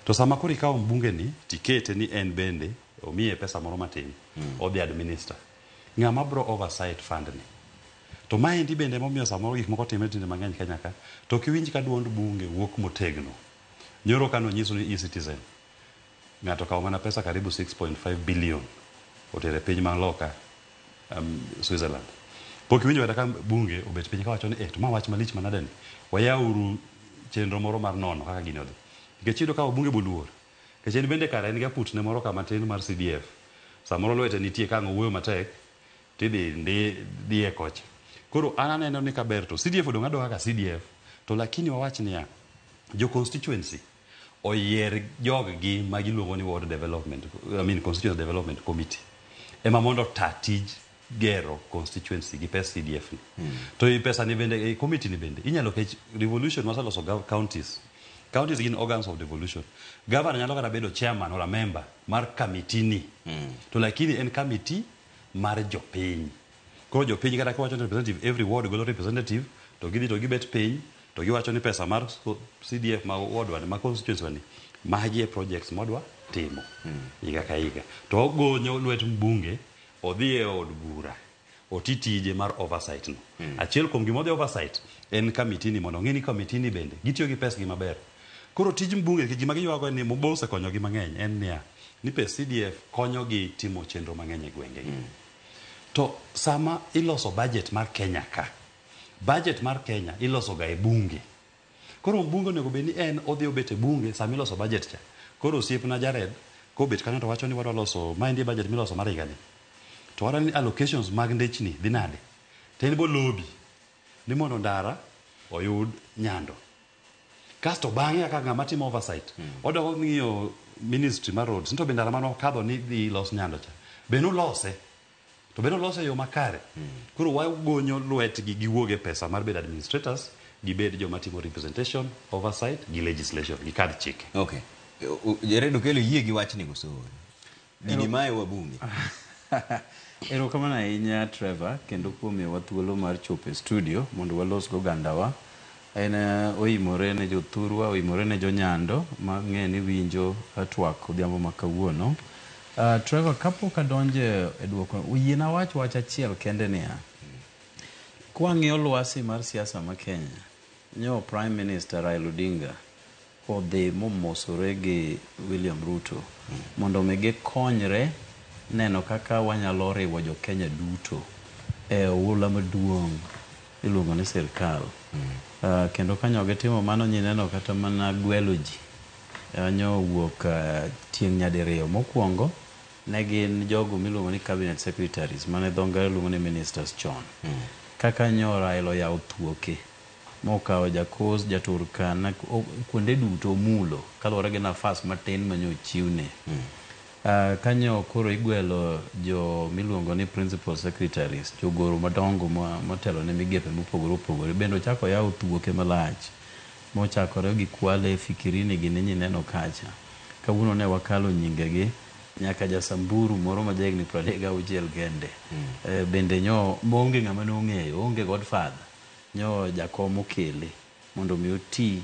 to sama koro ikawo mbunge ni tikete ni en bende omiye pesa moro matin odhi administer ng'ama bro oversight fund ni to maendi bende emomiyo samoro gik moko timre tinde mang'eny Kenya ka to ok iwinj ka duond bunge wuok motegno nyoro ka nonyiso ni e-citizen ng'ato okawo mana pesa karibu 6.5 billion otere piny man loka Switzerland pok iwinjo kata ka bunge obet piny kawacho ni eh, to ma wach malich manade ni wayauru chenro moro mar nono kaka gini odhi nikech iyudo ka wabunge boluor nikech en bende kare en gi aputne moro kama tin mar CDF samoro lwete nitie ka ang' owuoyo matek tidhi ndi dhiye kocha koro an aneno ni kaber to CDF odong' adong'a kaka CDF to lakini wawach niya jo constituency oyier jog-gi ma giluongo ni ward development I mean constituency development committee ema mondo ota tij gero constituency gi pes CDF ni to i pesa ni bende e committee ni bende inyalo kech devolution waseloso counties counties gin organs of devolution governor nyalo kata bedo chairman or a member mar committee ni to lakini en committee mar jopiny koro jopiny kata kiwacho ni representative every ward golo representative to gidhi to gibet piny to giwacho ni pesa mar CDF ma ward wa ni ma constituency wa ni magi e projects mwadwa timo higa ka higa to ogonyo lwet mbunge odhi e od bura oti tije mar oversight no achiel kuom gima odhi oversight en committee ni mondo ong'e ni committee ni bende gitiyo gi pesgi maber koro tij mbunge nikech gima giywago en ni Mbo osekonyogi mang'eny en niya ni pes CDF konyogi timo chenro mang'eny e gwengegi to sama iloso budget mar Kenya ka budget mar Kenya iloso ga e bunge koro mbunge onego bed ni en odhi obet e bunge sama iloso budget cha koro osiepna Jared kobet kanyo to wacho ni wadwa loso maendi e budget miloso mar higani to wadwa ni allocations mag ndechni dhi nade to en bo lobby ni mondo ndara oyud nyando kasto bang'e kaka ng'ama timo oversight odok ng'iyo ministry mar roads ni to be ndara mane wakadho ni dhi los nyando cha be nulose To bende olose e yo makare. Koro wagonyo lwetgi giwuog e pesa mar bedo administrators, gibed joma timo representation, oversight gi legislation, gikadh chike. Okay. Jared Okello yie gi wachni koso? Gini mae wabunge. Erokamano ahinya Trevor kendo kuom miyowa thuolo mar chopo e studio mondo walos gi ogandawa. En oimore ne jothurwa, oimore ne jonyando mang'e ni winjo twak odhiambo ma kawuono. Trevor, kapok adonjo e duoko, yiena awach wach achiel kende niya. Kwang'iyo lwasi mar siasa ma Kenya, nyo Prime Minister Raila Odinga odhi momosore gi William Ruto mondo mi gikonyre neno kaka wanyalo riwo jo Kenya duto e oula maduong' iluongo ni sirkal. Kendo kanyo gitimo mano nyineno kata mana gwelo ji. Nyo owuok tieng' nyadiriyo. Mokwongo ne gin jogo miluongo ni cabinet secretaries mane dho ngere luongo ni ministers chon. Kaka nyo Raila oyawo thuoke mokawo Jakos, Jaturkana, kuonde duto omulo kaluwore gi nafas matin manyo ochiwne. Kanyo koro igwelo jo miluongo ni principal secretaries, jogoro madongo motelo ne migepe mopogore opogore. Bende ochako oyawo thuoke malach mochakore gi Kwale, Fikirini gini nyineno kacha. Kawuono ne wakalo nyingegi nyaka Jasamburu moro ma jahigni 36 kende. Bende nyo maonge ng'ama nong'eyo, oonge godfather. Nyo jakom okele mondo mi oti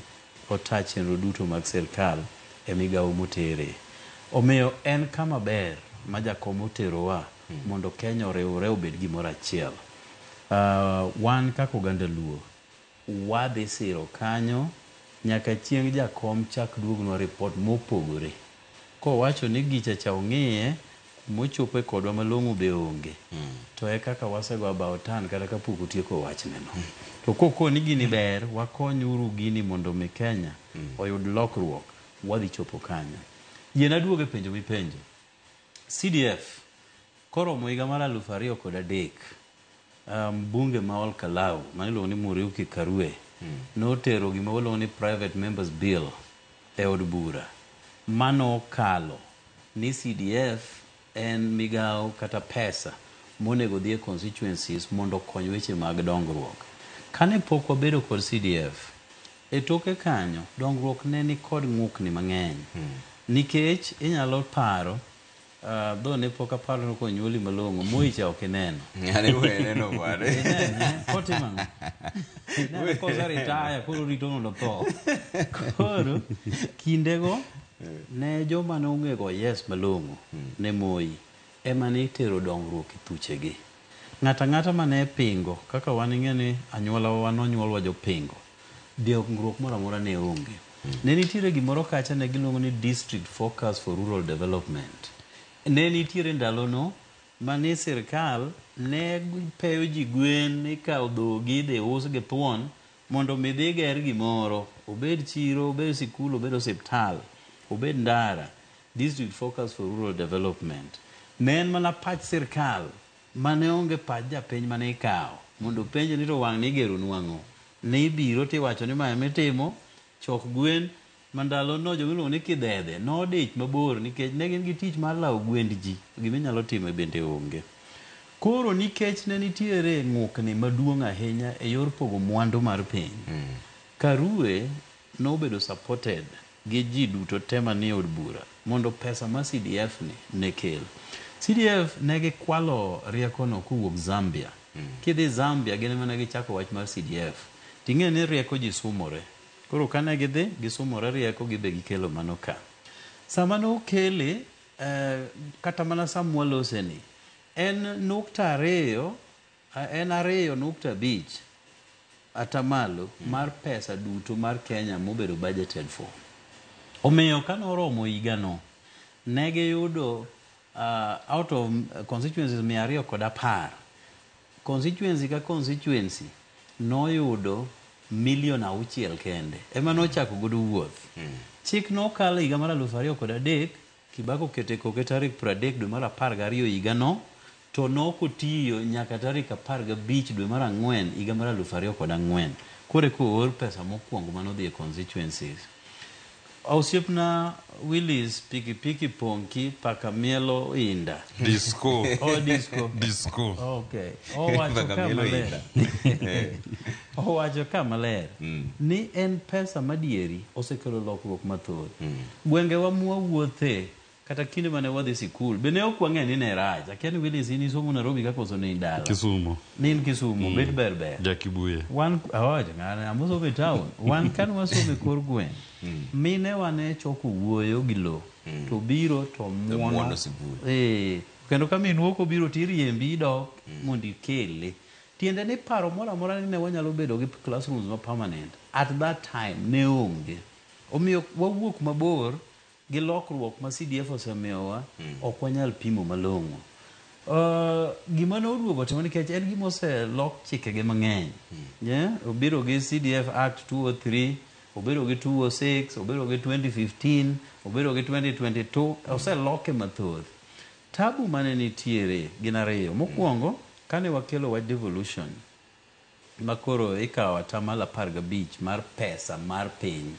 ota chenro duto mag sirkal e migawo motere. Omiyo en kama ber ma jakom oterowa mondo Kenya oriwre obed gimoro achiel. Wan kaka oganda Luo wadhi siro kanyo nyaka chieng' jakom chak duognwa ripot mopogore. Kowacho ni gicha cha ong'iye mochopo kodwa malong'o be onge. To e kaka wasego about turn kata kapok otieko wachneno. To kokoni gini ber, wakonyuru gini mondo mi Kenya oyud lokruok, wadhi chopo kanyo. Yiena aduog e penjo mipenjo. CDF koromo higa mar 2003, mbunge ma Ol Kalou maniluongo ni Muriuki Karue notero gima waluongo ni private members bill e od bura manokalo ni CDF en migawo kata pesa monego dhi e constituencies mondo okony weche mag dongruok. Kane pok wabedo kod CDF, e toke kanyo dongruok ne ni kod ng'ukni mang'eny. Nikech inyalo paro dho ne pok aparo ni konyuoli malong'o, Moi cha ok ineno. Ng'ane we neno bwana. Inene, kotimo ang'o? Ineno kose retire koro rito mondo otho. Koro kindego ne joma ne ong'e go yes malong'o ne Moi ema ne itero dongruok e thuchegi. Ng'ato ang'ata mane pingo kaka wan ing'e ni anyuola wa nonyuolwa jopingo, dongruok moro amora ne onge. Ne nitiere gimoro kacha ne giluongo ni District Focus for Rural Development. Ne nitiere ndalono mane sirkal ne peyo ji gwen, ikawo dhogi idhi us gi thuon mondo mi dhi ger gimoro, obed chiro, obed sikul, obed osiptal, obed ndara. District Focus for Rural Development. Ne en mana pach sirkal mane onge pach japiny mane ikawo mondo openje ni to wang' ni igeronu ang'o. Ne ibiro tiwacho ni mae mitimo, chok gwen ma ndalono jomiluongo ni kidhedhe nodich mabor nikech ne gin gi tich mar lawo gwend ji, giminyalo timo bende onge. Koro nikech ne nitiere ng'ukni maduong' ahinya e yor pogo mwandu mar piny, Karue nobedo supported gi ji duto te manie od bura mondo pesa mar CDF ni ne kel. CDF ne gikwalo riekono kowuok Zambia. Kidhi Zambia gin ema ne gichako wach mar CDF. Ting'e ni rieko ji sumore. Koro kane gidhi gisumore rieko gibe gikelo mano ka. Sama nokele kata mana sama walose ni en nukta ariyo en 2.5 atamalo mar pesa duto mar Kenya mobedo budgeted for. Omiyo kanoromo higano ne giyudo out of constituencies 210, constituency ka constituency noyudo milion 6 kende ema nochako godo wuoth. Chik nokalo higa mar 2003, Kibaki okete koke tarik 30 dwe mar 12 higano, to nokotiyo nyaka tarik 15 dwe mar 4 higa mar 2004. Koro eka oor pesa mokwongo manodhi e constituencies. Osiepna Willis pikipiki ponki paka mielo inda. Disco. Oh, disco. Disco. Okay. Owacho Paka ka mielo maler. inda. Eh. Owacho ka maler ni en pesa madieri osekelo lokruok mathoth. Gwengewa mwawuothe kata kinde mane wadhi sikul be ne ok wang'e ni ne rach. Akia ni Willis in isomo Nairobi ka koso ne in dala. Kisumu. Ne in Kisumu, bet ber ber. Jakibuye. Wan awacho ng'ane amosomo e town. Wan kane wasomo e kor gweng', mine wa ne choko wuoyo gi lo to biro to muono muono sikul. Eh, kendo ka min wuok obiro tiriembi idok mondo ikele. Tiende ni paro moro amora ni ne wanyalo bedo gi classrooms ma permanent at that time ne onge. Omiyo wawuok mabor gi lokruok ma CDF osemiyowa ok wanyal pimo malong'o. Gima ne oduogo timo nikech en gima oselok chikege mang'eny. Yeah? Obiro gi CDF Act 203, obiro gi 206, obiro gi 2015, obiro gi 2022, oseloke mathoth. Tabu mane nitiere gin ariyo. Mokwongo, kane wakelo wach devolution, ma koro ikawo atamalo 15 mar pesa mar piny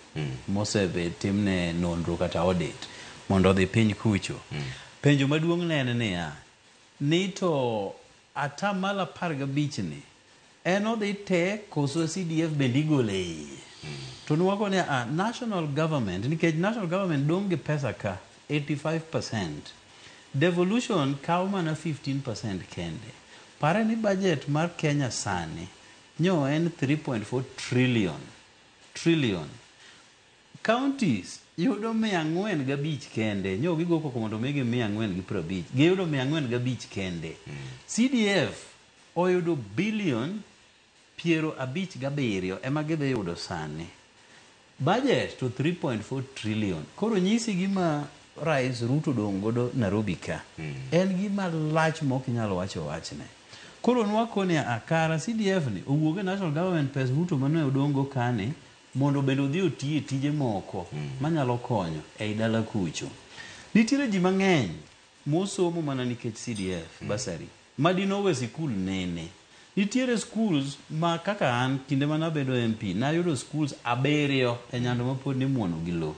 mosebed timne nonro kata audit mondo odhi piny kucho. Penjo maduong' ne en niya, ni to atamalo 15 ni en odhi te koso CDF bende igolo e iye? To nwako ni a national government nikech national government dong' gi pesa ka 85%. Devolution kawo mana 15% kende. Pare ni budget mar Kenya sani nyo en 3.4 trillion. Trillion. Counties yudo 405 kende. Nyo gigo koko mondo migi 450. Giyudo 405 kende. CDF oyudo billion 57 ema gidhi yudo sani. Budget to 3.4 trillion. Koro nyisi gima Rais Ruto dong' godo Nairobi ka. En gima lach mok inyal wacho wachne. Koro nwakoni a kara CDF ni owuog e national government pes Ruto mane odong' go kani mondo bende odhi oti e tije moko manyalo konyo ei dala kucho. Nitiere ji mang'eny mosomo mana nikech CDF bursary madinowe sikul nene. Nitiere schools ma kaka an kinde mane abedo MP nayudo schools 7 e Nyando ma pod nimuono gi lo.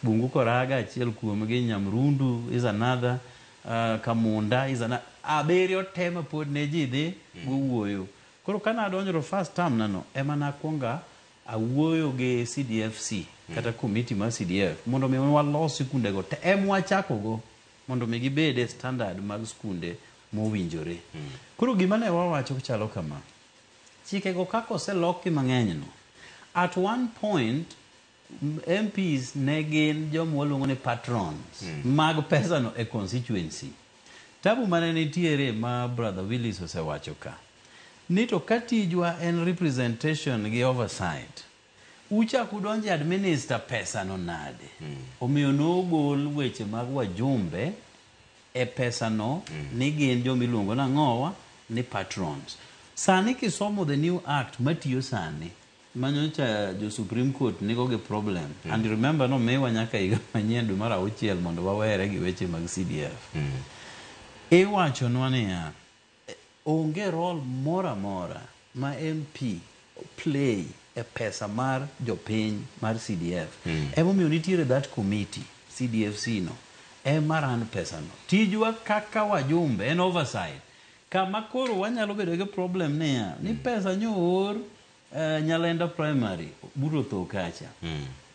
Bungu Koraga achiel kuomgi, Nyamrundu is another, Kamunda is another. 7 te ma pod ne ji dhi gowuoyo. Koro kane adonjo to first term nano ema nakwonga awuoyo gi CDFC kata committee mar CDF mondo mi walos sikundego te em wachakogo mondo mi gibed e standard mag skunde mowinjore. Koro gima ne wawacho chalo kama. Chikego kaka oseloki mang'eny no, at one point MPs ne gin joma waluongo ni patrons mag pesano e constituency. Tabu mane nitiere ma Brother Willis osewacho ka, ni to ka tijwa en representation gi oversight, uchak udonje administer pesano nade? Omiyo nogol weche mag wajumbe e pesano ni gin joma iluongo nang'owa ni patrons. Sani kisomo the new act matiyo sani, manyocha jo Supreme Court nigo gi problem. And remember no miwa nyaka higa manyien dwe mar 6 mondo wawere gi weche mag CDF. Iwachonwa niya, onge role moro amora ma MP play e pesa mar jopiny mar CDF. Emomiyo nitiere that committee, CDFC no, ema ran pesano. Tijwa kaka wajumbe en oversight. Kama koro wanyalo bedo gi problem niya, ni pesa nyo oor Nyalenda Primary, buro tho kacha.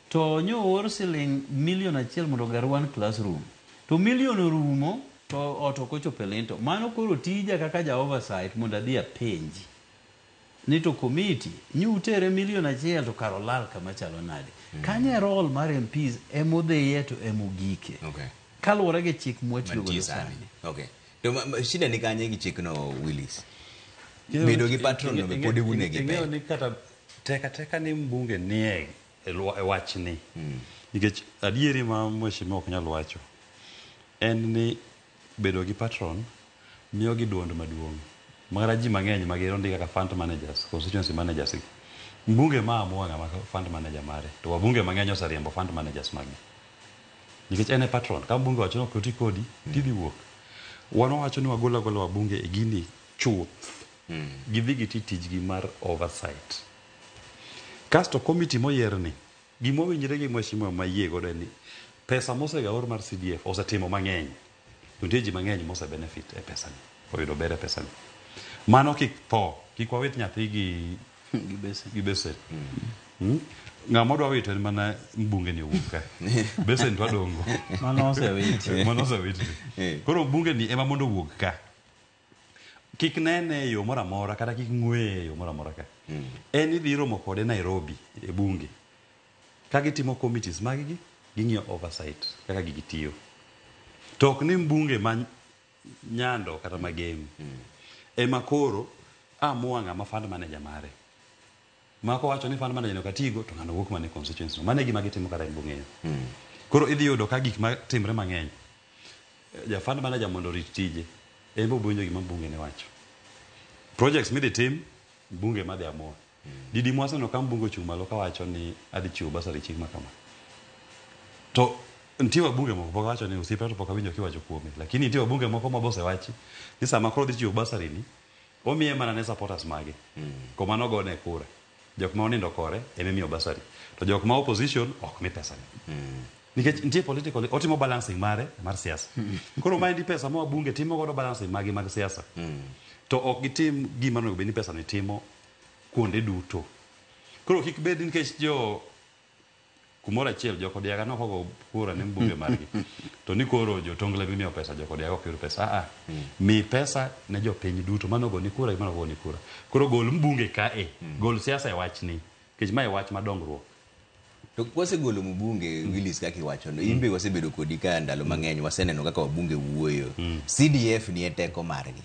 To nyo oor siling milion 1 mondo oger one classroom. To milion orumo, to ot ok ochopo e linto. Mano koro tija kaka ja oversight mondo adhi apenji. Ni to committee, nyo utere milion 1 to kar olal kama chalo nade. Kanyo e role mar MPs emodhiye to emogike. Kaluwore gi chik mwatiyo godo sani. Okay. To shida ni kanye gi chikno Willis? Bedo gi patron no be pod iwune gi Ing'eyo pek. ni kata teka teka ni mbunge nie e wachni. Nikech adieri ma mheshimiwa ok nyal wacho en ni bedo gi patron miyo gi duond maduong'. Makata ji mang'eny ma gin ondiki kaka fund managers, constituency managers gi. Mbunge ma amua ng'ama fund manager mare, to wabunge mang'eny oseriembo fund managers mag gi. Nikech en e patron, ka mbunge owacho ni ok oti kodi, tidhi wuok. Wan wawacho ni wagol agola wabunge e gini chuth. Gidhi giti tijgi mar oversight. Kasto committee moyier ni, Gima owinjre gi mheshimiwa mayie godo en ni pesa mosegaor mar CDF osetimo mang'eny. To nitie ji mang'eny mose benefit e pesa ni, oyudo ber e pesa ni. Mano kik tho, kik wawit nyathi gi gi besen. Ng'ama odwa wito en mana mbunge ni owuok ka. Besen to adongo. Mano osewiti. Mano osewiti. Koro mbunge ni ema mondo owuog ka. Kik nene e yo moro amora kata kik ng'weye e yo moro amora ka. En idhi romo kode Nairobi e bunge. Ka gitimo committees mag gi, ging'iyo oversight kaka gigi tiyo. To ok ni mbunge ma Nyando kata Magem ema koro amua ng'ama fund manager mare. Ma kowacho ni fund manager no katigo to ng'ano wuok mana e constituency no. Mano e gima gitimo kata en bong'eyo. Koro idhi yudo ka gik matimre mang'eny. Ja fund manager mondo orit tije, en be obowinjo gima mbunge ne wacho. Projects midhi tim, mbunge ema dhi amua. Didi mwaseneno ka mbunge ochung' malo kawacho ni adhi chiwo bursary chieng' ma kama. To nitie wabunge moko pok awacho ni osiepa to pok awinjo kiwacho kuome. Lakini nitie wabunge moko ma bosewachi ni sama koro odhi chiwo bursary ni, omiye mana ne supporters mage. Koma nogone kura. Jok ma onindo kore ema imiyo bursary. To jok ma opposition ok mi pesa ni. Nikech nitie political, otimo balancing mare mar siasa. Koro maendi pesa ma wabunge timo godo balancing magi mag siasa. To ok gitim gima onego bed ni pesa ni timo kuonde duto. Koro kik bed nikech jo kumoro achiel jo Kodiaga nok ogo kura ne mbunge margi. To ni koro jo Tongla mimiyo pesa, jo Kodiaga ok yud pesa. Ah, mi pesa ne jopiny duto mano ogoni kura gi mano ogoni kura. Koro gol mbunge kae, gol siasa e wachni. Nikech mae wach ma dongruok. To kwasegolo mbunge Willis kaka iwacho no, in be wasebedo kodi ka ndalo mang'eny waseneno kaka wabunge wuoyo. CDF ni e teko margi.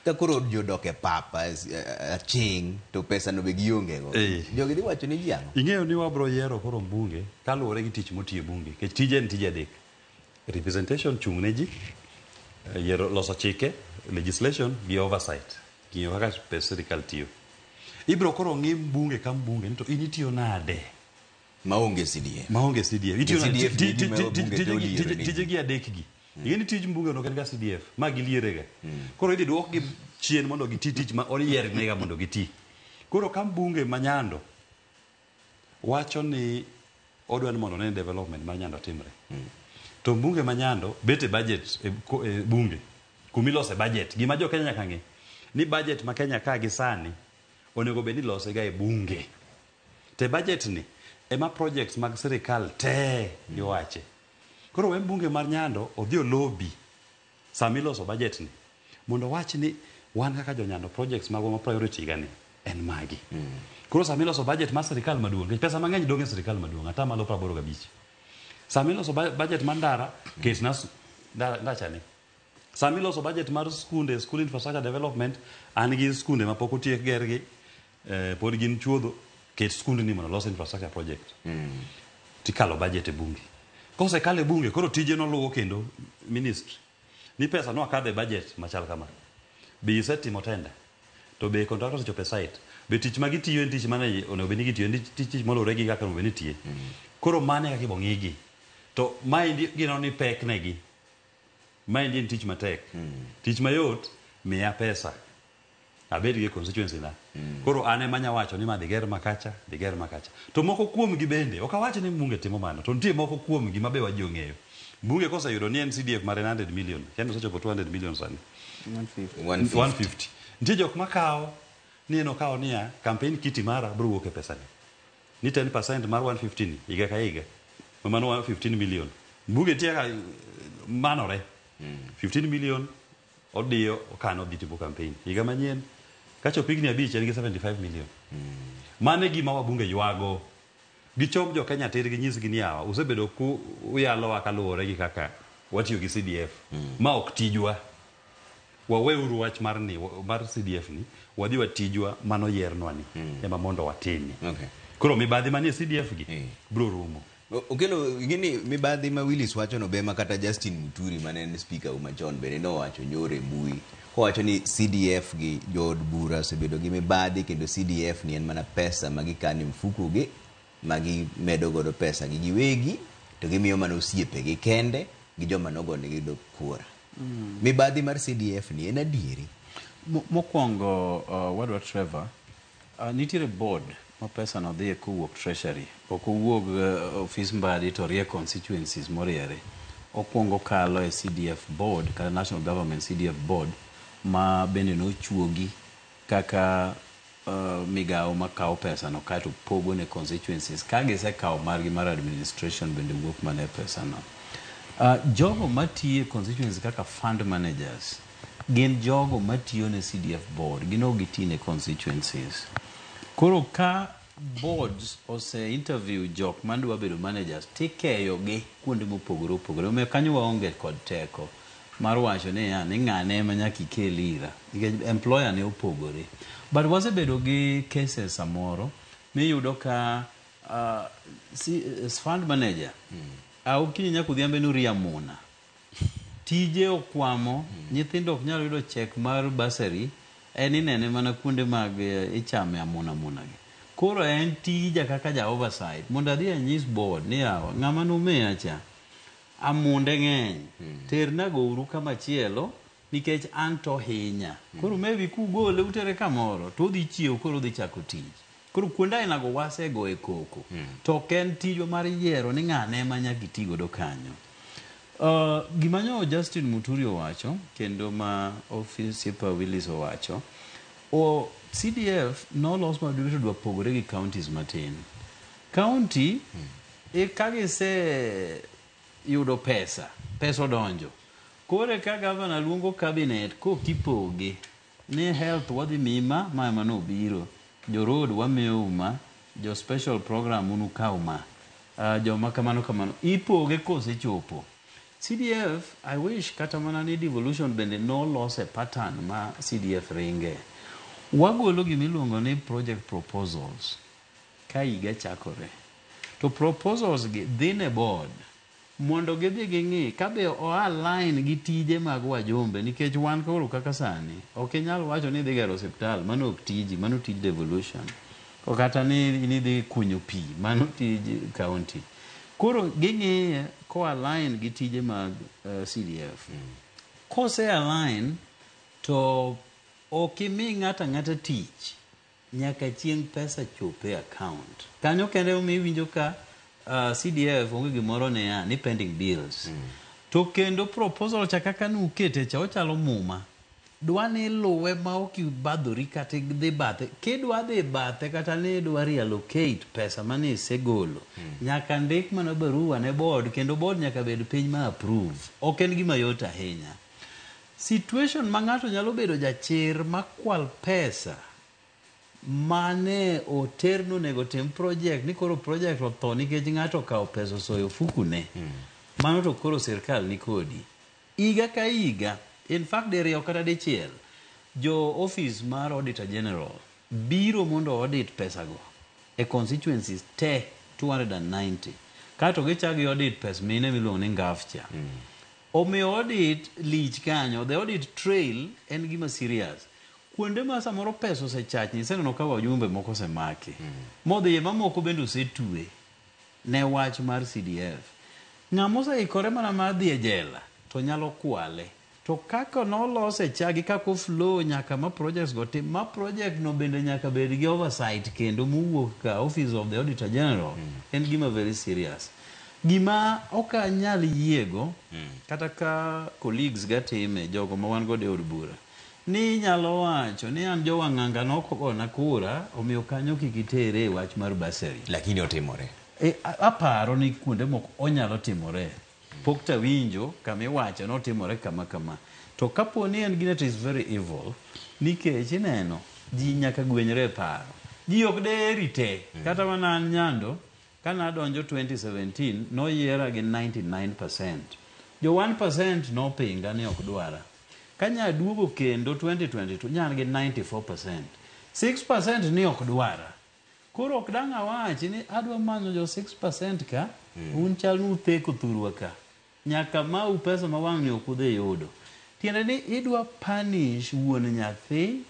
Ka koro jodok e pap aching' to pesa no be gionge go. Jogi dhi wacho ni ji ang'o? Ing'eyo ni wabro yiero koro mbunge kaluwore gi tich motiyo e bunge. Nikech tije en tije adek. Representation chung' ne ji, yiero loso chike, legislation gi oversight. Ng'iyo kaka pes sirikal tiyo. Ibro koro ng'i mbunge ka mbunge ni to in itiyo nade? Maonge CDF. Maonge CDF. Itiyo nade? CDF ni gima wabunge to oliero ne ji. Tije gi adek gi. Ing'e ni tij mbunge ok en ga CDF, ma giliere ga. Koro idhi duokgi chien mondo giti tich ma oyiernega mondo giti. Koro ka mbunge ma Nyando wacho ni odwa ni mondo one development mar Nyando timre. To mbunge ma Nyando bet e budget e bunge kumilose budget. Gima jo Kenya nyaka ng'e ni budget ma Kenya ka gi sani onego bed ni ilose ga e bunge. To e budget ni ema projects mag sirikal te iwache. Koro we mbunge mar Nyando odhi olobi sama iloso budget ni mondo owach ni wan kaka jo Nyando projects magwa ma priority higa ni en magi. Koro sama iloso budget mar sirikal maduong', nikech pesa mang'eny dong' e sirikal maduong', ata malo 85. Sama iloso budget mar ndara, ketna ndachani. Sama iloso budget mar skunde, school infrastructure development, an gi skunde ma pok otiek gergi, pod gin chuodho, ket skundni mondo olos infrastructure project. Tikalo budget e bunge. Kosekalo e bunge, koro tije noluwo kendo ministry. Ni pesa no akadho e budget machal kama. Be isetimo tender? To be contractor osechopo e site? Be tich ma gitiyo en tich mane onego bed ni gitiyo, en tich moluwore gi kaka onego bed ni itiye. Koro mano e kaka ibo ng'igi. To maendi gineno ni pek negi. Maendi en tich matek. Tich mayot, miya pesa. Abed gi constituency na. Koro an ema anya wacho ni ma dhi ger makacha, dhi ger makacha. To moko kuomgi bende, ok awach ni mbunge timo mano, to nitie moko kuomgi ma be waji ong'eyo. Mbunge koseyudo ni en CDF mare 100 million, kendo osechopo 200 million sani. 150. 150. Nitie jok makawo ni en okawo niya, campaign kitty mara biro wuok e pesani. Ni 10% mar 150 ni, higa ka higa. Ma mano 15 million. Mbunge nitie kaka manore. 15 million odiyo okano odhi timo campaign. Higa manyien kachopo higni 5 en gi 75 million. Mano e gima wabunge ywago. Gichom jo Kenya tir ginyisgi ni yawa usebedo ku uyalowa kaluwore gi kaka watiyo gi CDF. Ma ok tijwa. Waweuru wach mar ni mar CDF ni wadhi watijwa mano yiernwa ni ema mondo watimi. Koro mibadhi manie CDF gi biro rumo. Okelo gini mibadhi ma Willis wacho no be ma kata Justin Muturi mane en speaker machon bende nowacho nyoro e mbui kowacho ni CDF gi jood bura osebedo gi mibadhi kendo CDF ni en mana pesa ma gikano e mfuko gi ma gimedo godo pesa gi giwegi to gimiyo mana osiepegi kende gi joma nogonegi kura. Mibadhi mar CDF ni en adieri? Mokwongo wadwa Trevor, nitiere board ma pesa no dhiye kowuok treasury. Ok owuog ofis Mbadi to rie constituencies moriere. Okwongo kalo e CDF board kata National Government CDF board ma bende nochuogi kaka migawo makawo pesa no kaeto pogo ne constituencies ka gisekawo margi mar administration bende wuok mana e pesa no. Jogo matiyo e constituencies kaka fund managers gin jogo matiyo ne CDF board, gin ok giti ne constituencies. Koro ka boards ose interview jok madwa bedo managers tikeyo gi kuonde mopogore opogore. Omiyo kanyo waonge kod teko mar wacho niya ni ng'ane ema nyaka ikel ira nikech employer ne opogore. But wasebedo gi cases samoro miyudo ka fund manager a okinyi nyaka odhiambo noria muna tije okwamo nyithindo ok nyal yudo check mar bursary en inene mana kuonde mag ichame amuna muna gi. Koro en tija kaka ja oversight mondo adhi anyis board ni yawa ng'ama nomiya cha amunde ng'eny terna gouru kama chielo nikech an to hinya. Koro maybe kugole utere kamoro to odhi chiew koro odhi chako tich. Koro kuonde ainago wasego e koko. To ok en tijwa mar yiero ni ng'ane ema nyaka iti godo kanyo. Gima nyo Justin Muturi owacho kendo ma Ofisipa Willis owacho o CDF nolos maduto dwa pogore gi counties matin. County ka gise yudo pesa, pesa odonjo. Koro ka governor luongo cabinet kokipoge ni health wadhi miyi ma, ma ema nobiro. Jo road wamiyou ma, jo special program unukaw ma. Joma kamano kamano. Ipoge kosechopo. CDF, I wish kata mana ni devolution bende nolose pattern ma CDF ringe. Wagolo gimiluongo ni project proposals ka higa chakore. To proposals gi dhi ne board mondo gidhi ging'i kabe o align gi tije mag wajumbe nikech wan koro kaka sani ok inyal wacho ni idhi gero osiptal, mano ok tiji, mano tij devolution. O kata ni idhi kunyo pi, mano tij county. Koro ging'iye ko align gi tije mag CDF. Kose align to ok imi ng'ato ang'ata tich nyaka chieng' pesa chop e account. Kanyo kende ema iwinjo ka CDF onge gimoro niya ni pending bills. To kendo proposal cha kaka nukete cha ochalo muma. Dwa ni iluwe ma ok ibadhori kata idhi bathe. Kidwa dhi bathe kata ni idwa reallocate pesa mane isegolo. Nyaka ndik mana barua ne board kendo board nyaka bed piny ma approve. Ok en gima yot ahinya. Situation ma ng'ato nyalo bedo jachir makwal pesa mane oter nonego tim project ni koro project otho nikech ng'ato okawo pesa osoyo ofukune. Mano to koro sirkal ni kodi. Higa ka higa, in fact diriyo kata dichiel, jo office mar Auditor General biro mondo audit pesago e constituencies te 290. Kato gichako gi audit pes mine miluongo ni NGAAF cha. Omiyo audit lich kanyo, the audit trail en gima serious. Kuonde ma samoro pesa osechachni, iseneno ka wajumbe moko osemaki. Modhiye mamoko bende osetwe ne wach mar CDF. Ng'ama oseikore mana mar dhi e jela to nyalo kwale. To kaka nolose cha gi kaka flow nyaka ma projects go tim, ma project no bende nyaka bed gi oversight kendo mowuok ka Office of the Auditor General en gima very serious. Gima ok anyal yiego kata ka colleagues ga time jogo ma wan godo e od bura ni inyalo wacho ni an jowang'anga nok ogona kura omiyo kanyo kik itere e wach mar bursary. Lakini otimore. Aparo ni kuonde moko onyalo timore. Pok tawinjo kama iwacho notimore kama kama. To kapo ni en gine to is very evil nikech ineno ji nyaka gwenyre e paro. Ji ok deheri te. Kata mana an Nyando kane adonjo 2017 noyiera gi 99%. Jo 1% nopinga ni ok dwara. Ka nyaduogo kendo 2022 nyan gi 94%. 6% ni ok dwara. Koro ok dang' awachi ni adwa manyo jo 6% ka, un chal ni utheko thurwa ka. Nyaka mau pesa ma wang' ni ok udhi yudo. Tiende ni idwa punish wuon nyathi,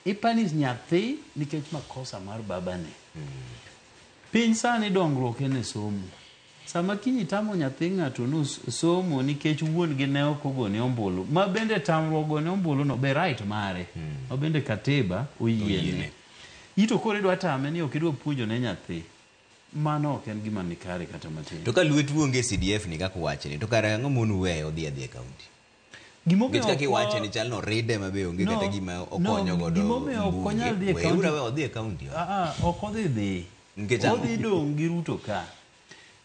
i punish nyathi nikech makosa mar babane. Piny sani dongruok en e somo. Sama kiny itamo nyathi ng'ato no somo nikech wuon gi ne ok ogone ombulu, ma bende tamruok gone ombulu no be right mare, ma bende katiba oyiene. Ito koro idwa tame ni ok idwa puonjo ne nyathi. Mano ok en gima nikare kata matin. To ka lwetu onge CDF ni kaka uwacheni, to kare ang'o mono uweyo odhi adhiya e kaunti? Gimomiyo Nikech kaka ok wa- iwache ni chal ni oride ma be onge No, kata gima no, okonyo godo gimomiyo ok mbunge. onyal dhi e Weuru kaunti- awe odhi e kaunti. Ah, ah, ok odhi dhi. Nikech ang'o? Odhi dong' gi Ruto ka.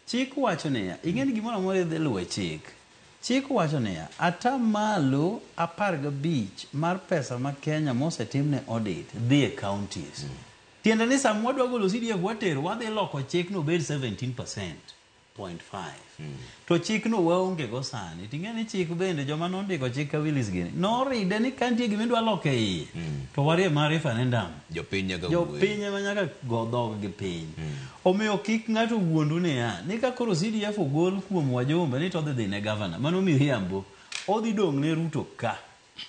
Chik wacho niya, ing'e ni gimoro amora idhi luwo e chik. Chik wacho niya, atamalo 15 mar pesa ma Kenya mosetimne audit dhi e counties. Tiende ni sama wadwa golo CDF watero, wadhi loko chikno obed 17%. 0.5. To chikno waonge go sani. Ting'e ni chik bende joma nondiko chik ka Willis gini noride ni ka nitie gima idwa loko e iye to warie mar referendum. Jopiny nyaka wuoyi. Jopiny ema nyaka go dhog gi piny. Omiyo kik ng'ato wuondu niya ni ka koro CDF ogol kuom wajumbe ni to odhi dhi ne gavana. Mano miriambo. Odhi dong' ne Ruto ka.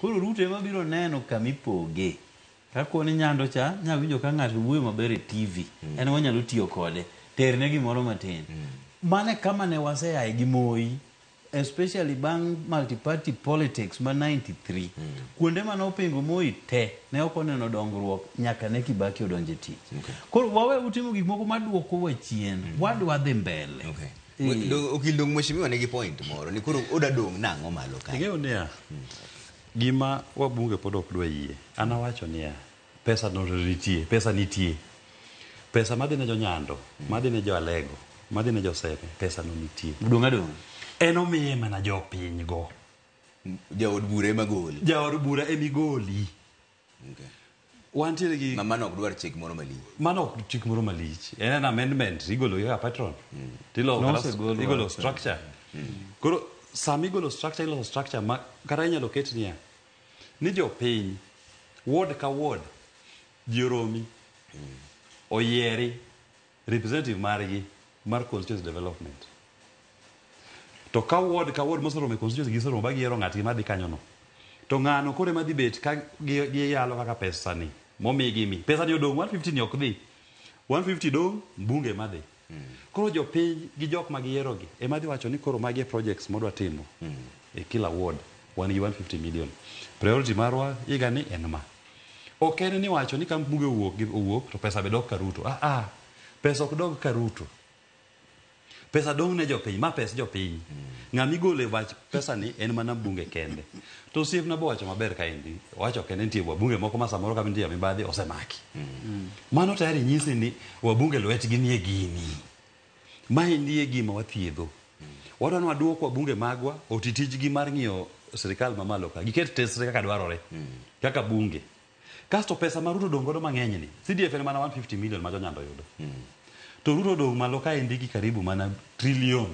Koro Ruto ema biro neno kamipoge. Kakoni Nyando cha, nya winjo ka ng'ato wuoyo maber e TV. En wanyalo tiyo kode. Terne gimoro matin. Mano e kama ne waseaye gi Moi. Especially bang' multi-party politics ma 93. Kuonde mane opingo Moi te, ne ok oneno dongruok nyaka ne Kibaki odonjo e tich. Koro wawe utimo gik moko maduokowa chien. Wadwa dhi mbele. Okil dong' mheshimiwa nigi point moro ni koro oda dong' nang'o malo ka. Ing'eyo niya, gima wabunge pod ok dwa yie. An awacho niya, pesa no nitie, pesa nitie. Pesa madhi ne jonyando, madhi ne jo Alego, madhi ne joseme, pesa no nitie. Dong' adong'. En omiye mana jopiny go. Jaod bura ema goli. Jaod bura emigoli. Wantiere gi Mano ok dwar chik moro malich. Mano ok chik moro malich. En an amendment igolo kaka patron. Tiloko kata Nosegol igolo wach. structure. Koro sama igolo structure iloso structure ma kata inyalo ket niya ni jopiny ward ka ward ji oromi oyieri representative margi mar constituency development. To ka ward ka ward moseromo e constituency giseromo ba giyiero ng'atgi madhi kanyono. To ng'ano koro ema dhi bet ka giyalo kaka pesa ni momigi mi. Pesa ni odong' 150 ni ok dhi. 150 dong' mbunge ema dhi. Koro jopiny gi jok ma giyiero gi ema dhi wacho ni koro magi e projects modwa timo e kila ward wan gi 150 million. Priority marwa higa ni en ma. Ok en ni wacho ni ka mbunge owuok to pesa be dok ka Ruto. Ah ah. Pesa ok dog ka Ruto. Pesa dong' ne jopiny, ma pes jopiny. Ng'ama igolo e wach pesa ni en mana mbunge kende. To osiepna bo wacho maber kaendi. Owacho kende nitie wabunge moko ma samoro kama nitie mibadhi osemaki. Mano tayari nyisi ni wabunge lwetgi nie gini. Maendi e gima wathiedho. Wadwa ni waduok wabunge magwa oti tijgi mar ng'iyo sirikal mamalo ka. Giket tesre kaka dwarore. Kaka bunge. Kasto pesa ma Ruto odong' godo mang'eny ni, CDF en mana 150 million ma jonyando yudo. To Ruto odong' malo kaendi gi karibu mana trillion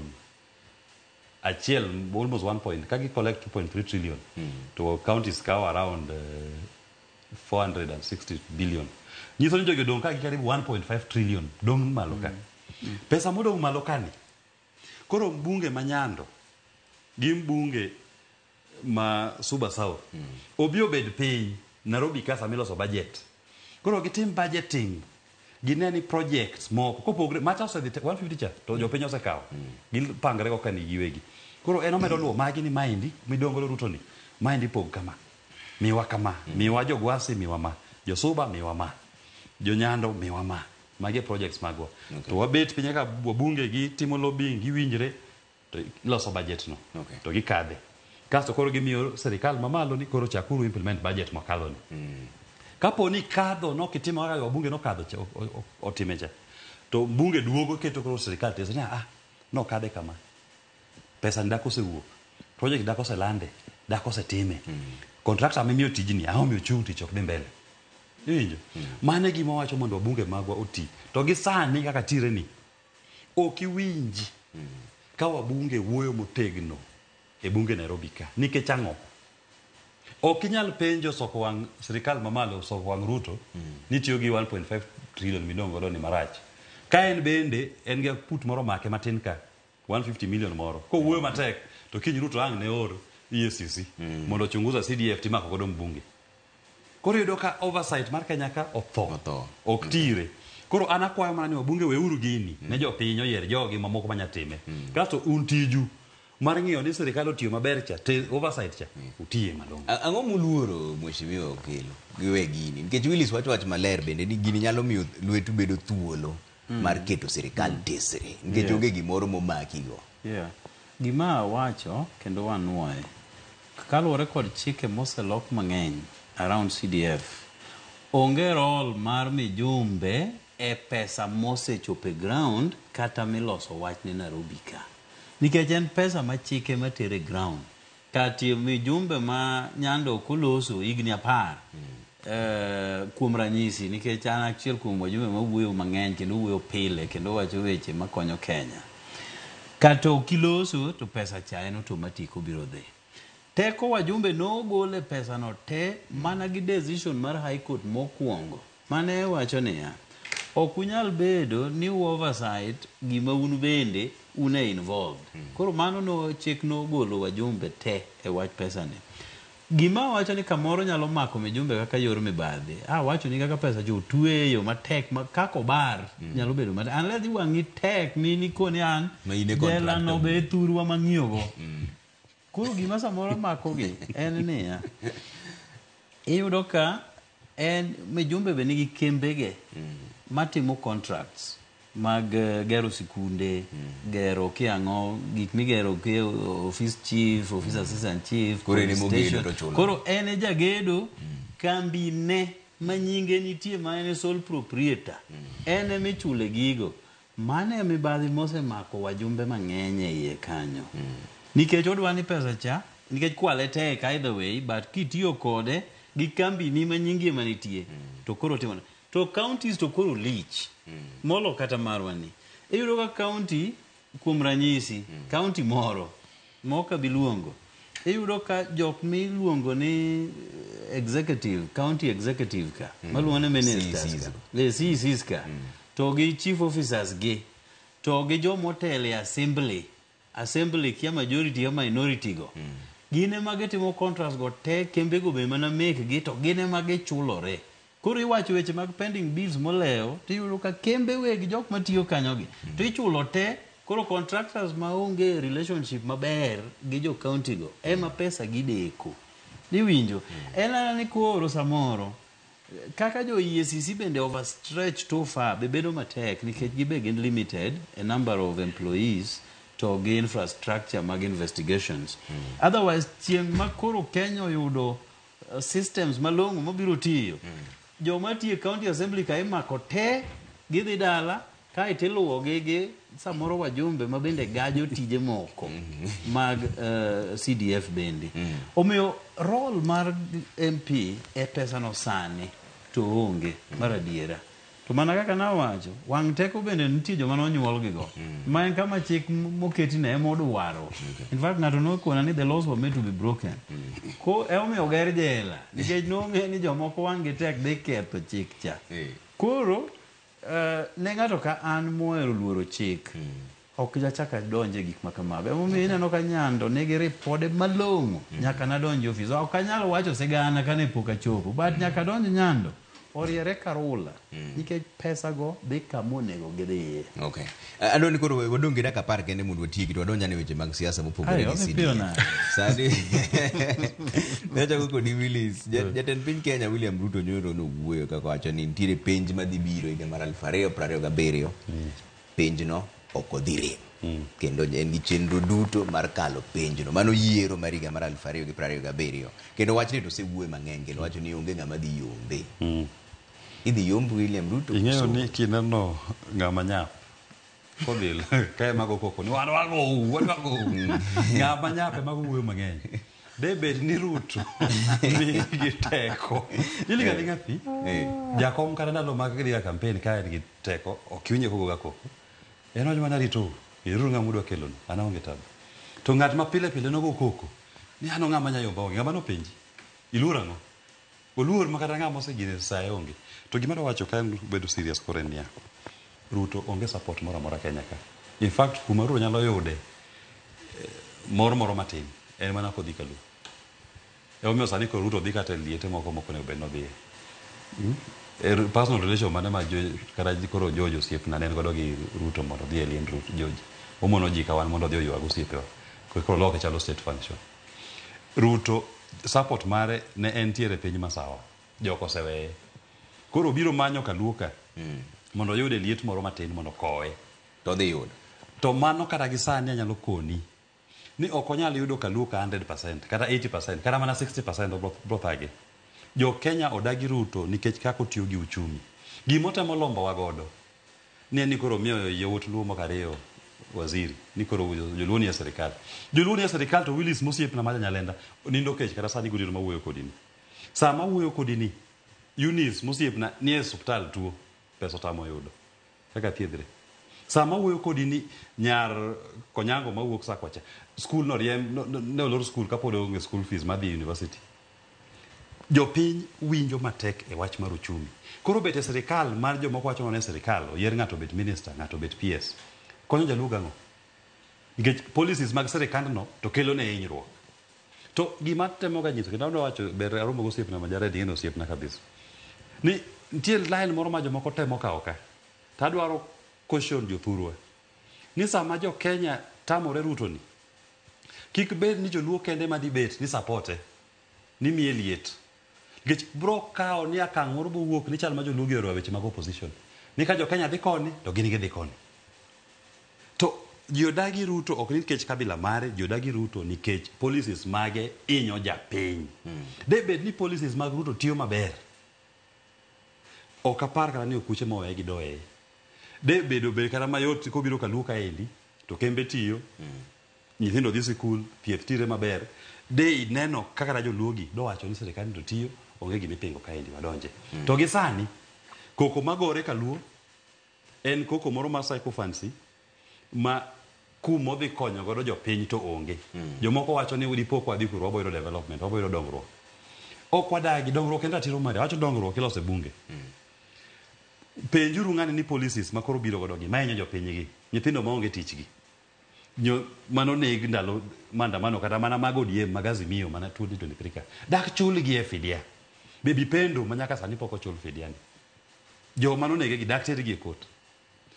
achiel, almost 1 point, ka gi collect 2.3 trillion, to counties kawo around 460 billion. Nyiso ni jogi odong' ka gi karibu 1.5 trillion dong' malo ka. Pesa modong' malo ka ni, koro mbunge ma Nyando gi mbunge ma Suba South obi obed piny Nairobi ka sama iloso budget. Koro gitim budgeting gine ni projects moko kopogre macha osedhi 150 cha to jopiny osekawo. Gipangre go kani giwegi. Koro en omedo luwo magi ni maendi midongo Ruto ni maendi pog kama. Miwa kama, miwa jogwasi miwa ma, josuba miwa ma, jonyando miwa ma. Magi e projects magwa. To wabet piny kaka wabunge gi timo lobbying giwinjre to iloso budget no. To gikadhe. Kasto koro gimiyo sirikal mamalo ni koro chakuru implement budget mokadho ni. Kapo ni kadho nok itimo kaka wabunge nokadho cha, otime cha. To mbunge duogo keto koro sirikal teso ni ah nokadhe kama. Pesa ni dak osewuok. Project dak oselande, dak osetime. Contractor mimiyo tijni, ang'o omiyo chung' tich ok dhi mbele. Iwinjo? Mano e gima wacho mondo wabunge magwa oti. To gi sani kaka tire ni, ok iwinji ka wabunge wuoyo motegno e bunge Nairobi ka. Nikech ang'o? Ok inyal penjo soko wang' sirikal mamalo, soko wang' Ruto, ni tiyo gi 1.5 trillion midong' godo ni marach. Ka en bende, en gi put moro make matin ka, 150 million moro. Kowuoyo matek, to kiny Ruto ang' ne or EACC mondo ochunguza CDF timako godo mbunge. Koro iyudo ka oversight mar Kenya ka otho. Ok tire. Koro an akwayo mana ni wabunge weuru gini ne jopiny oyier jogi mamoko manya time. Kasto un tiju mar ng'iyo ni sirikal otiyo maber cha te oversight cha otiye malong'o. Ang'o muluoro mheshimiwa Okello giwe gini? Nikech Willis wacho wach maler bende ni gini nyalo miyo lwetu bedo thuolo mar keto sirikal tesre nikech onge gimoro momakigo. Yeah. Gima awacho kendo wanuoye kaluwore kod chike moselok mang'eny around CDF, onge role mar mijumbe e pesa mosechopo e ground kata miloso wachne Nairobi ka. Nikech en pesa ma chike matere ground. Kati mijumbe ma nyando ok oloso higni 10 kuom ranyisi, nikech an achiel kuom wajumbe mawuoyo mang'eny kendo wuoyo pile kendo wacho weche makonyo Kenya. Kata ok iloso to pesa cha en automatic obiro dhi. Teko wajumbe nogol e pesa no te mana gi decision mar High Court mokwongo mane wacho niya, ok unyal bedo ni oversight gima un bende un e involved. Koro mano no chik nogolo wajumbe te e wach pesa ni. Gima wacho ni kamoro nyalo mako mijumbe kaka yor mibadhi. Awacho ni kaka pesa jo tweyo matek ma kaka obar nyalo bedo matek. Unless iwang'i tek mini koni an jela no be thurwa mang'iyogo. Koro gima samoro makogi en niya, iyudo ka en mijumbe be nigi kembege matimo contracts mag gero sikunde, gero kiang'o, gik migero ke office chief, office assistant chief, Koro en police ema ogedo station. to chulo. Koro en e jagedo, kambi ne ma nyinge nitie ma en e sole proprietor, en ema ichule gigo. Mano e mibadhi mosemako wajumbe mang'eny e iye kanyo. Nikech odwa ni pesa cha, nikech kwale tek either way, but kitiyo kode gi kambi ni ma nyingi ema nitie, to koro timo. To counties to koro lich, molo kata marwa ni. Iyudo ka county, kuom ranyisi, county moro, mok abi luongo, iyudo ka jok miluongo ni executive, county executive ka, maluongo ni ministers CECs ka, CECs ka, to gi chief officers gi, to gi jomotelo e assembly, assembly kia majority kia minority go. Gin ema gitimo contracts go te, kembego be mana mekgi to gin ema gichulore. Koro iwacho weche mag pending bills molewo, tiyudo ka kembe weg jok matiyo kanyogi, to ichulo te. Koro contractors maonge relationship maber gi jo county go ema pesa gideko. Iwinjo? En mana ni koro samoro kaka jo EACC bende overstretch too far be bedo matek nikech gibe gin limited a number of employees to gi infrastructure mag investigations. Otherwise chieng' ma koro Kenya oyudo systems malong'o mabiro tiyo, joma tiyo e county assembly ka imako te gidhi dala kaeto iluwogi gi samoro wajumbe ma bende gajo tije moko mag CDF bende. Omiyo role mar MP e pesano sani to onge mar adiera. To mana kaka nawacho, wang' teko bende nitie joma nonyuol gigo. Ma en kama chik moketi ne ema odwaro. In fact, ng'ato nokona ni the laws were made to be broken. Ko emomiyo oger jela, nikech nong'e ni jomoko wang' gi tek dhi ketho chik cha. Koro ne ng'ato ka an mohero luoro chik, ok jachak adonje gik ma kamago. Emomiyo ineno ka Nyando nigi ripode malong'o nyaka nadonj e ofis. Ok anyal wacho sigana kane pok achopo, but nyaka adonj Nyando oriere karula nikech pesa go dhi kama onego gidhiye. Okay. Adwa ni koro wadong' gi dakika 10 kende mondo watieki to wadonj ane weche mag siasa mopogore Ayo, gi odhi piyo CDF. nade? Sani nachako kodi Willis. Jatend piny Kenya William Ruto nyoro nowuoyo kaka wacho ni nitiere penj madhi biro higa mar 2027. Penjno ok odhi rem. Kendo en gi chenro duto mar kalo penjno. Mano yiero mar higa mar 2027. Kendo wachni to osewuoye mang'eny kendo wacho ni onge ng'ama dhi yombe. Idhi yomb William Ruto Ing'eyo koso? ni kineno ng'ama nyap kodhi ka ema go koko ni wan wagou, wan wagou. Ng'ama nyap ema wuoyo mang'eny. De bed ni Ruto nigi teko. Ilinga linga pi. Jakom kata ndalo mag dhi e campaign ka en gi teko, ok iwinje kogo ga koko. En wach mana rito, iruru ng'ama udwa keloni, an aonge tabu. To ng'at ma pile pile nogo koko, ni an ng'ama nya yomba onge, ng'ama nopenji. Iluor ang'o? Oluor ma kata ng'ama osegine saye onge. To gima adwa wacho ka en bedo serious koro en niya, Ruto onge support moro amora Kenya ka. In fact, kuma Ruto nyalo yude mor moro matin, en mana kodhi Kaluo. Emomiyo sani koro Ruto dhi kata e liete moko mok onego bed nodhiye. Personal relation mane ma kata koro George osiepna ne en godo gi Ruto mondo odhi e liend Ruto, George. Omono ji ka wan mondo odhi oywag osiepewa. Koro loke chalo state function. Ruto support mare ne entiere piny masawa. Jok oseweye. Koro obiro manyo kaluo ka mondo oyude liet moro matin mondo kowe. To odhi yudo. To mano kata gi sani anyalo koni ni ok onyal yudo kaluo ka 100% kata 80% kata mana 60% obro thage. Jo Kenya odagi Ruto nikech kaka otiyo gi uchumi. Gimotemo lombowa godo ni en ni koro miyo yawuot Luo moko ariyo waziri ni koro joluo nie sirikal. Joluo nie sirikal to Willis mosiepna ma Nyalenda nindo kech kata sani godino mawuoyo kodi ni. Sama awuoyo kodi ni Eunice mosiepna nie osiptal tuo pesa otamo yudo kaka thiedhre. Sama awuoyo kodi ni nyar Konyango mawuok Sakwa cha skul noriemb ne olor skul kapod onge school fees madhi e university. Jopiny winjo matek e wach mar uchumi. Koro bet e sirikal mar jomoko wacho ni sirikal oyier ng'ato obet minister, ng'ato obet PS. Konyo jaluo gang'o? Nikech policies mag sirikandno to kelo ne hinyruok. To gima temo ga nyiso kendo adwa wacho ber aromo gi osiepna ma Jared ing'e ni osiepna kabisa. Ni nitie line moro ma jomoko temo kawo ka. To adwaro caution jothurwa. Ni sama jo Kenya tamore Ruto ni, kik bed ni joluo kende madhi bet ni supporte, ni miye liet. Nikech bro kawo ni akang' moro bowuok ni chal ma joluo gi ohero weche mag opposition. Ni ka jo Kenya dhi koni, to gin gidhi koni. To ji odagi Ruto ok nikech kabila mare, ji odagi Ruto nikech policies mage inyo japiny. De bed ni policies mag Ruto tiyo maber. Ok apar kata ni okuche mowe gi doye. De bedo bed kata mayot kobiro kaluo kaendi, to kembe tiyo, nyithindo dhi sikul, thieth tire maber. De ineno kaka kata joluo gi dowacho ni sirikal to tiyo, onge gima ipingo kaendi wadonje. To gi sani, koko magore kaluo en koko moro mar sycophancy ma kumodhi konyo godo jopiny to onge. Jomoko wacho ni dipo ka wadhi kuro wabo yudo development, wabo yudo dongruok. Ok wadagi, dongruok en ratiro mari. Awacho dongruok iloso e bunge. Penjuru ng'ani ni policies ma koro biro godo gi, mahinyo jopiny gi, nyithindo maonge tich gi. Mano neg ndalo maandamano kata mana mag ODM mag Azimio mana 2023 ka. Dak chulgi e fidia. Baby Pendo ma nyaka sani pok ochul fidia ni. Joma nonege gi dak tergi e court.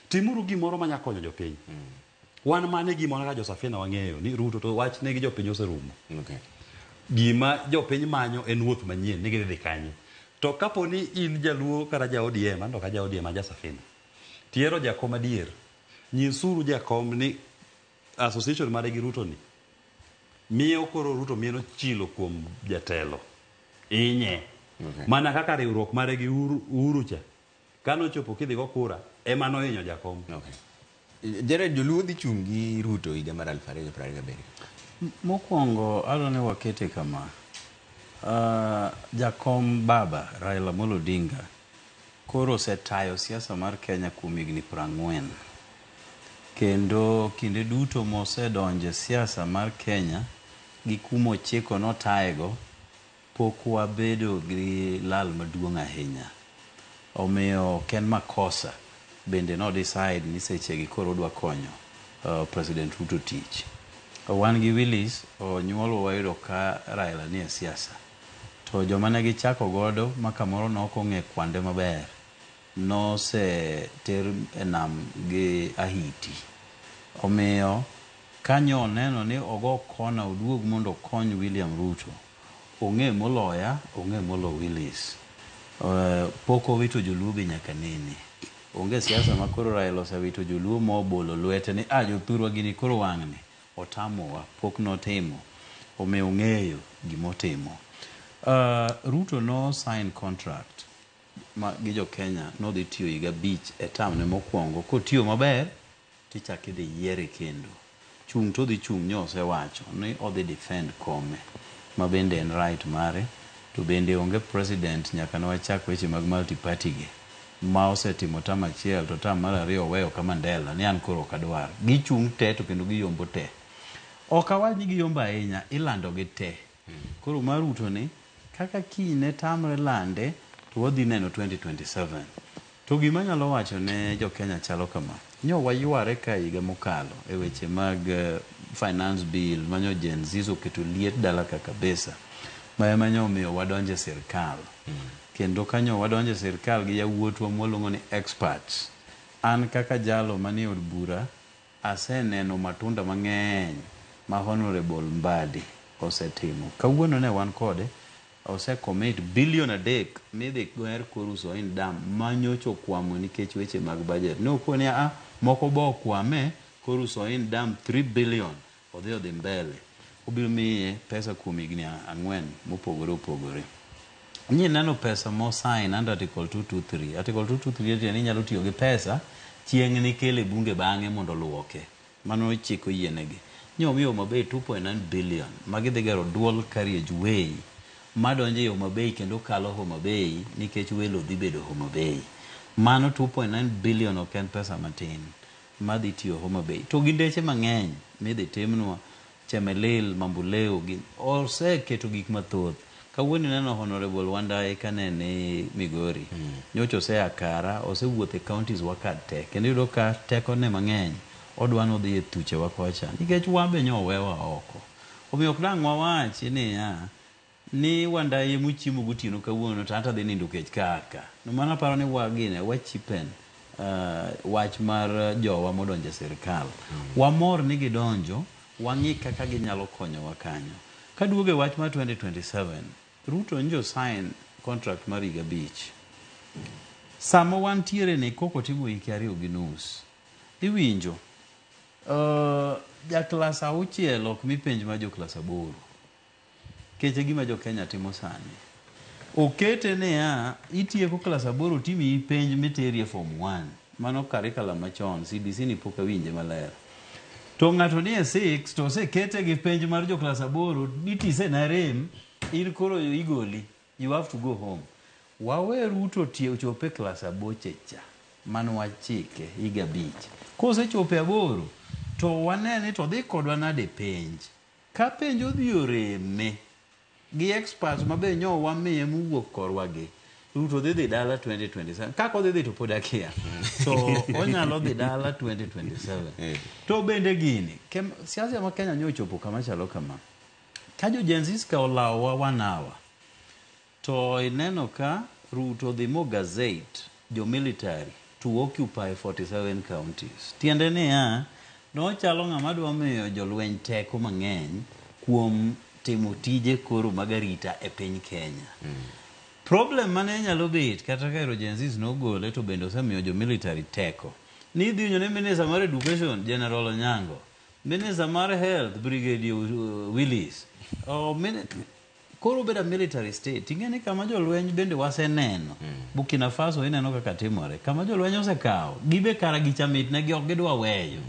Timuru gimoro manya konyo jopiny. Wan mane gimoro kaka jo-Safina wang'eyo ni Ruto to wach negi jopiny oserumo. Gima jopiny manyo en wuoth manyien ni gidhi dhi kanye. To kapo ni in jaluo kata ja ODM, an to ok a ja ODM, an ja Safina. Tiero jakom adier. Nyisuru jakom ni association mare gi Ruto ni miyo koro Ruto mieno chilo kuom jatelo. Inye. Mana kaka riwruok mare gi Uhuru cha. Kanochopo kidhi go kura, ema nohinyo jakom. Jared, joluo dhi chung' gi Ruto higa mar 2027. Mokwongo adwa ni wakete kama. Jakom baba Raila Amolo Odinga koro osetayo siasa mar Kenya kuom higni 40. Kendo kinde duto mosedonje siasa mar Kenya gi kuma ochiko notayego pok wabedo gi lal maduong' ahinya. Omiyo ok en makosa bende no decide ni sechegi koro odwa konyo President Ruto tich. Wan gi Willis onyuolwa wayudo ka Raila nie siasa. To joma ne gichako godo ma kamoro ne ok ong'e kwande maber noseter e nam gi ahiti. Omiyo kanyo oneno ni ogo kona oduog mondo okony William Ruto. Ong'e moloya, ong'e molo Willis. Pok owito joluo be nyaka nene. Onge siasa ma koro Raila osewito joluo mobolo lwete ni jothurwa gini koro wang'ni otamowa, pok notimo. Omiyo ong'eyo gimotimo. Ruto no sign contract ma gi jo Kenya nodhi tiyo higa 5 e term ne mokwongo. Kotiyo maber tichak idhi yiere kendo. Chung' to odhi chung' nyo osewacho ni odhi defend kome ma bende en right mare. To bende onge president nyaka ne wachak weche mag multi party gi ma osetimo term achiel to term mar ariyo oweyo ka Mandela ni an koro ok adwar. Gichung' te to kendo giyombo te. Ok awach ni giyombo ahinya, ilando gi te. Koro mar Ruto ni kaka kiny ne tamre lande to wadhi neno 2027. To gima anyalo wacho ne jo Kenya chalo kama. Nyo wayware ka higa mokalo e weche mag finance bill manyo Gen Z oketo liet dala ka kabisa. Ma ema nyo omiyo wadonje e sirkal. Kendo kanyo wadonje e sirkal gi yawuotwa mwaluongo ni experts. An kaka jalo manie od bura aseneno matunda mang'eny ma Honorable Mbadi osetimo. Kawuono ne wan kode, ose commit bilion 3 midhi ger Koru Soin Dam manyocha okwamo nikech weche mag budget. Ne okone a moko bo okwame Koru Soin Dam 3 billion odhi mbele. Obiro miye pesa kuom higni 4 mopogore opogore. Nyie neno pesa mo sign under Article 223. Article 223 tiende ni inyalo tiyo gi pesa chieng' nikele bunge bang'e mondo oluoke. Mano chik oyienegi. Nyo omiyo Homa Bay 2.9 billion ma gidhi gero dual carriage way madonjo e Homa Bay kendo kalo Homa Bay nikech welo dhi bedo Homa Bay. Mano 2.9 billion ok en pesa matin madhi tiyo Homa Bay. To gi ndeche mang'eny midhi timnwa Chemelil, Mambuleu gi oseketo gik mathoth. Kawuono ineno Honorable Wandayi kane ni Migori. Nyocha osea Kara, osewuotho e counties wa ka te. Kendo iyudo ka tekone mang'eny odwa nodhi e thuchewa kocha. Nikech wan be nyo owewa oko. Omiyo ok dang' wawachi niya, ni Wandayi emochiemo gotieno kawuono to anta adhi nindo kech kaka. No mano aparo ni wagine, wachipen wach mar jowa modonjo e sirkal. Wamor ni gidonjo, wang'i kaka ginyalo konyowa kanyo. Kaduogo e wach mar 2027, Ruto njo sign contract mar higa 5. Sama wantiere ni koko timo hike 2.5. Iwinjo, ja klas 6 ok mi penj ma jo klas 8. Keche gima jo Kenya timo sani. Okete niya, itieko klas 8 timiyi penj miterie form 1. Mano curriculum machon, CBC ni pok awinje maler. To ng'ato ni e 6 to osekete gi penj mar jo klas 8, itise na rem, in koro igoli, you have to go home. Wawe Ruto ochope e klas 8 cha, mano wachike higa 5. Kosechopo e 8, to wanene to dhi kodwa nade penj. Ka penj odhi oreme, gi experts mabe nyo wamiye mowuok korwa gi, Ruto dhi dala 2027. Kaka odhi dhi to pod akia. So onyalo dhi dala 2027. To bende gini, siasa ma Kenya nyo ochopo kama chalo kama. Ka jo Gen Z ka olawowa 1 hour, to ineno ka Ruto dhi mo gazette jo military to occupy 47 counties. Tiende niya, nochalo ng'ama dwa miyo jolweny teko mang'eny kuom timo tije koro mag arita e piny Kenya. Problem mane nyalo bet kata ka Gen Z nogole to bende osemiyo jo military teko. Ni idhi winjo ni Minister mar Education General Onyango, Minister mar Health Brigadier Willis. Koro bedo military state. Ing'e ni kama jolweny bende waseneno. Burkina Faso ineno kaka timore. Kama jolweny osekawo, gibe kara gicha mitnegi ok gidwa weyo.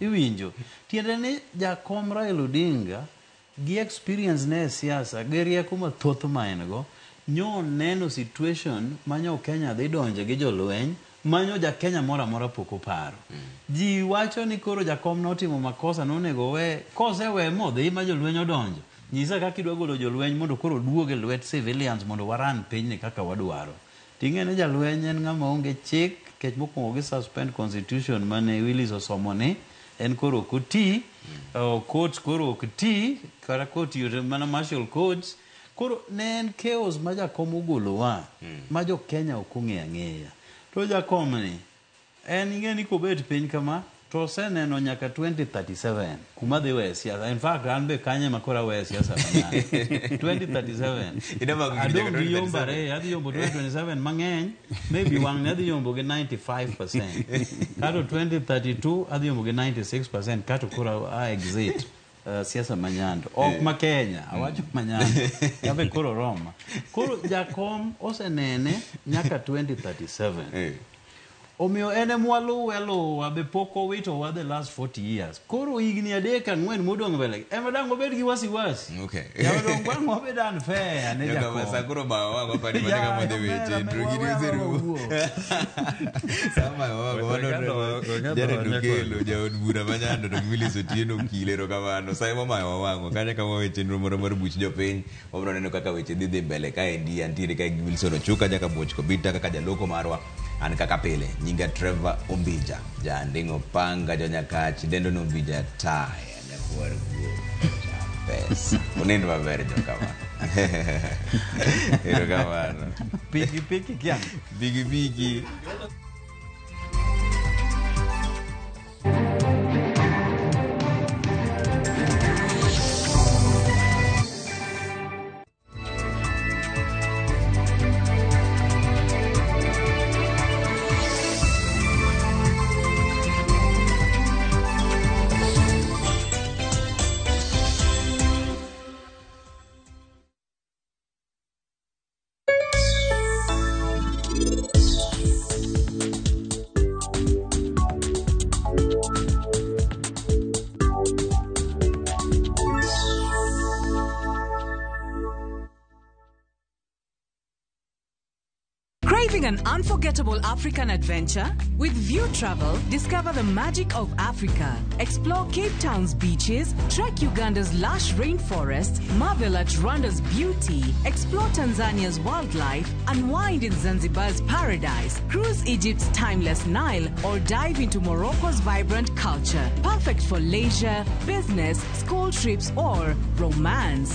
Iwinjo. Tiende ni jakom Raila Odinga gi experience ne e siasa, gi rieko mathoth ma en go, nyo neno situation manyo Kenya dhi donje gi jolweny, manyo ja Kenya moro amora pok oparo. Ji wacho ni koro jakom notimo makosa nonego we, kosewe modhi ma jolweny odonjo. Nyisa kaka idwa golo jolweny mondo koro oduog e lwet civilians mondo waran pinyni kaka wadwaro. Ting'e ni jalweny en ng'ama onge chik, kech mokwongo gi suspend constitution mane Willis osomo ni, en koro ok oti, court koro ok ti, kata kotiyo to mana martial courts. Koro ne en chaos ma jakom ogolowa, ma jo Kenya ok ong'eyo ang'eya. To jakom ni, en ing'e ni kobet piny kama, to oseneno nyaka 2037 kuma dhi weye siasa. In fact, an be kanye ma koro aweye siasa manyalo. 2037. Adong' gi yombo ariyo, adhi yombo 2027 mang'eny, maybe wang'ni adhi yombo gi 95%. Kato 2032 adhi yombo gi 96%, kato koro a exit. Siasa manyando. Ok ma Kenya, awacho manyando. Kabe koro Roma. Koro jakom osenene nyaka 2037. Omiyo en emwaluwe luwa be pok owitowa the last 40 years. Koro higni 3 4 modong' mbele. Ema dang' wabed gi wasiwasi. Dong' wang' wabed unfair ne jakom. Sakuro ba wango pari mane kama dhi weche. Drugi ni oserumo. Sama wango mano Jared Okello jaod bura ma Nyando to Willis Otieno Okile erokamano. Sa ema omayo wang'o. Kanyo kama weche nro moro mar buch jopiny. Wabiro neno kaka weche dhi mbele kaendi. Antiere kae gi Wilson Ochuka nyaka Buoch Kobita kaka jaloko marwa. An kaka pile, nyinga Trevor Ombija, janding'o panga jonyakach, dendo no Ombija taya, nyakwar guok, pesa. Unind maber jokama. Erokamano. Piki piki kia. Piki piki. Craving an unforgettable African adventure? With View Travel, discover the magic of Africa. Explore Cape Town's beaches, trek Uganda's lush rainforests, marvel at Rwanda's beauty, explore Tanzania's wildlife, unwind in Zanzibar's paradise, cruise Egypt's timeless Nile, or dive into Morocco's vibrant culture. Perfect for leisure, business, school trips, or romance.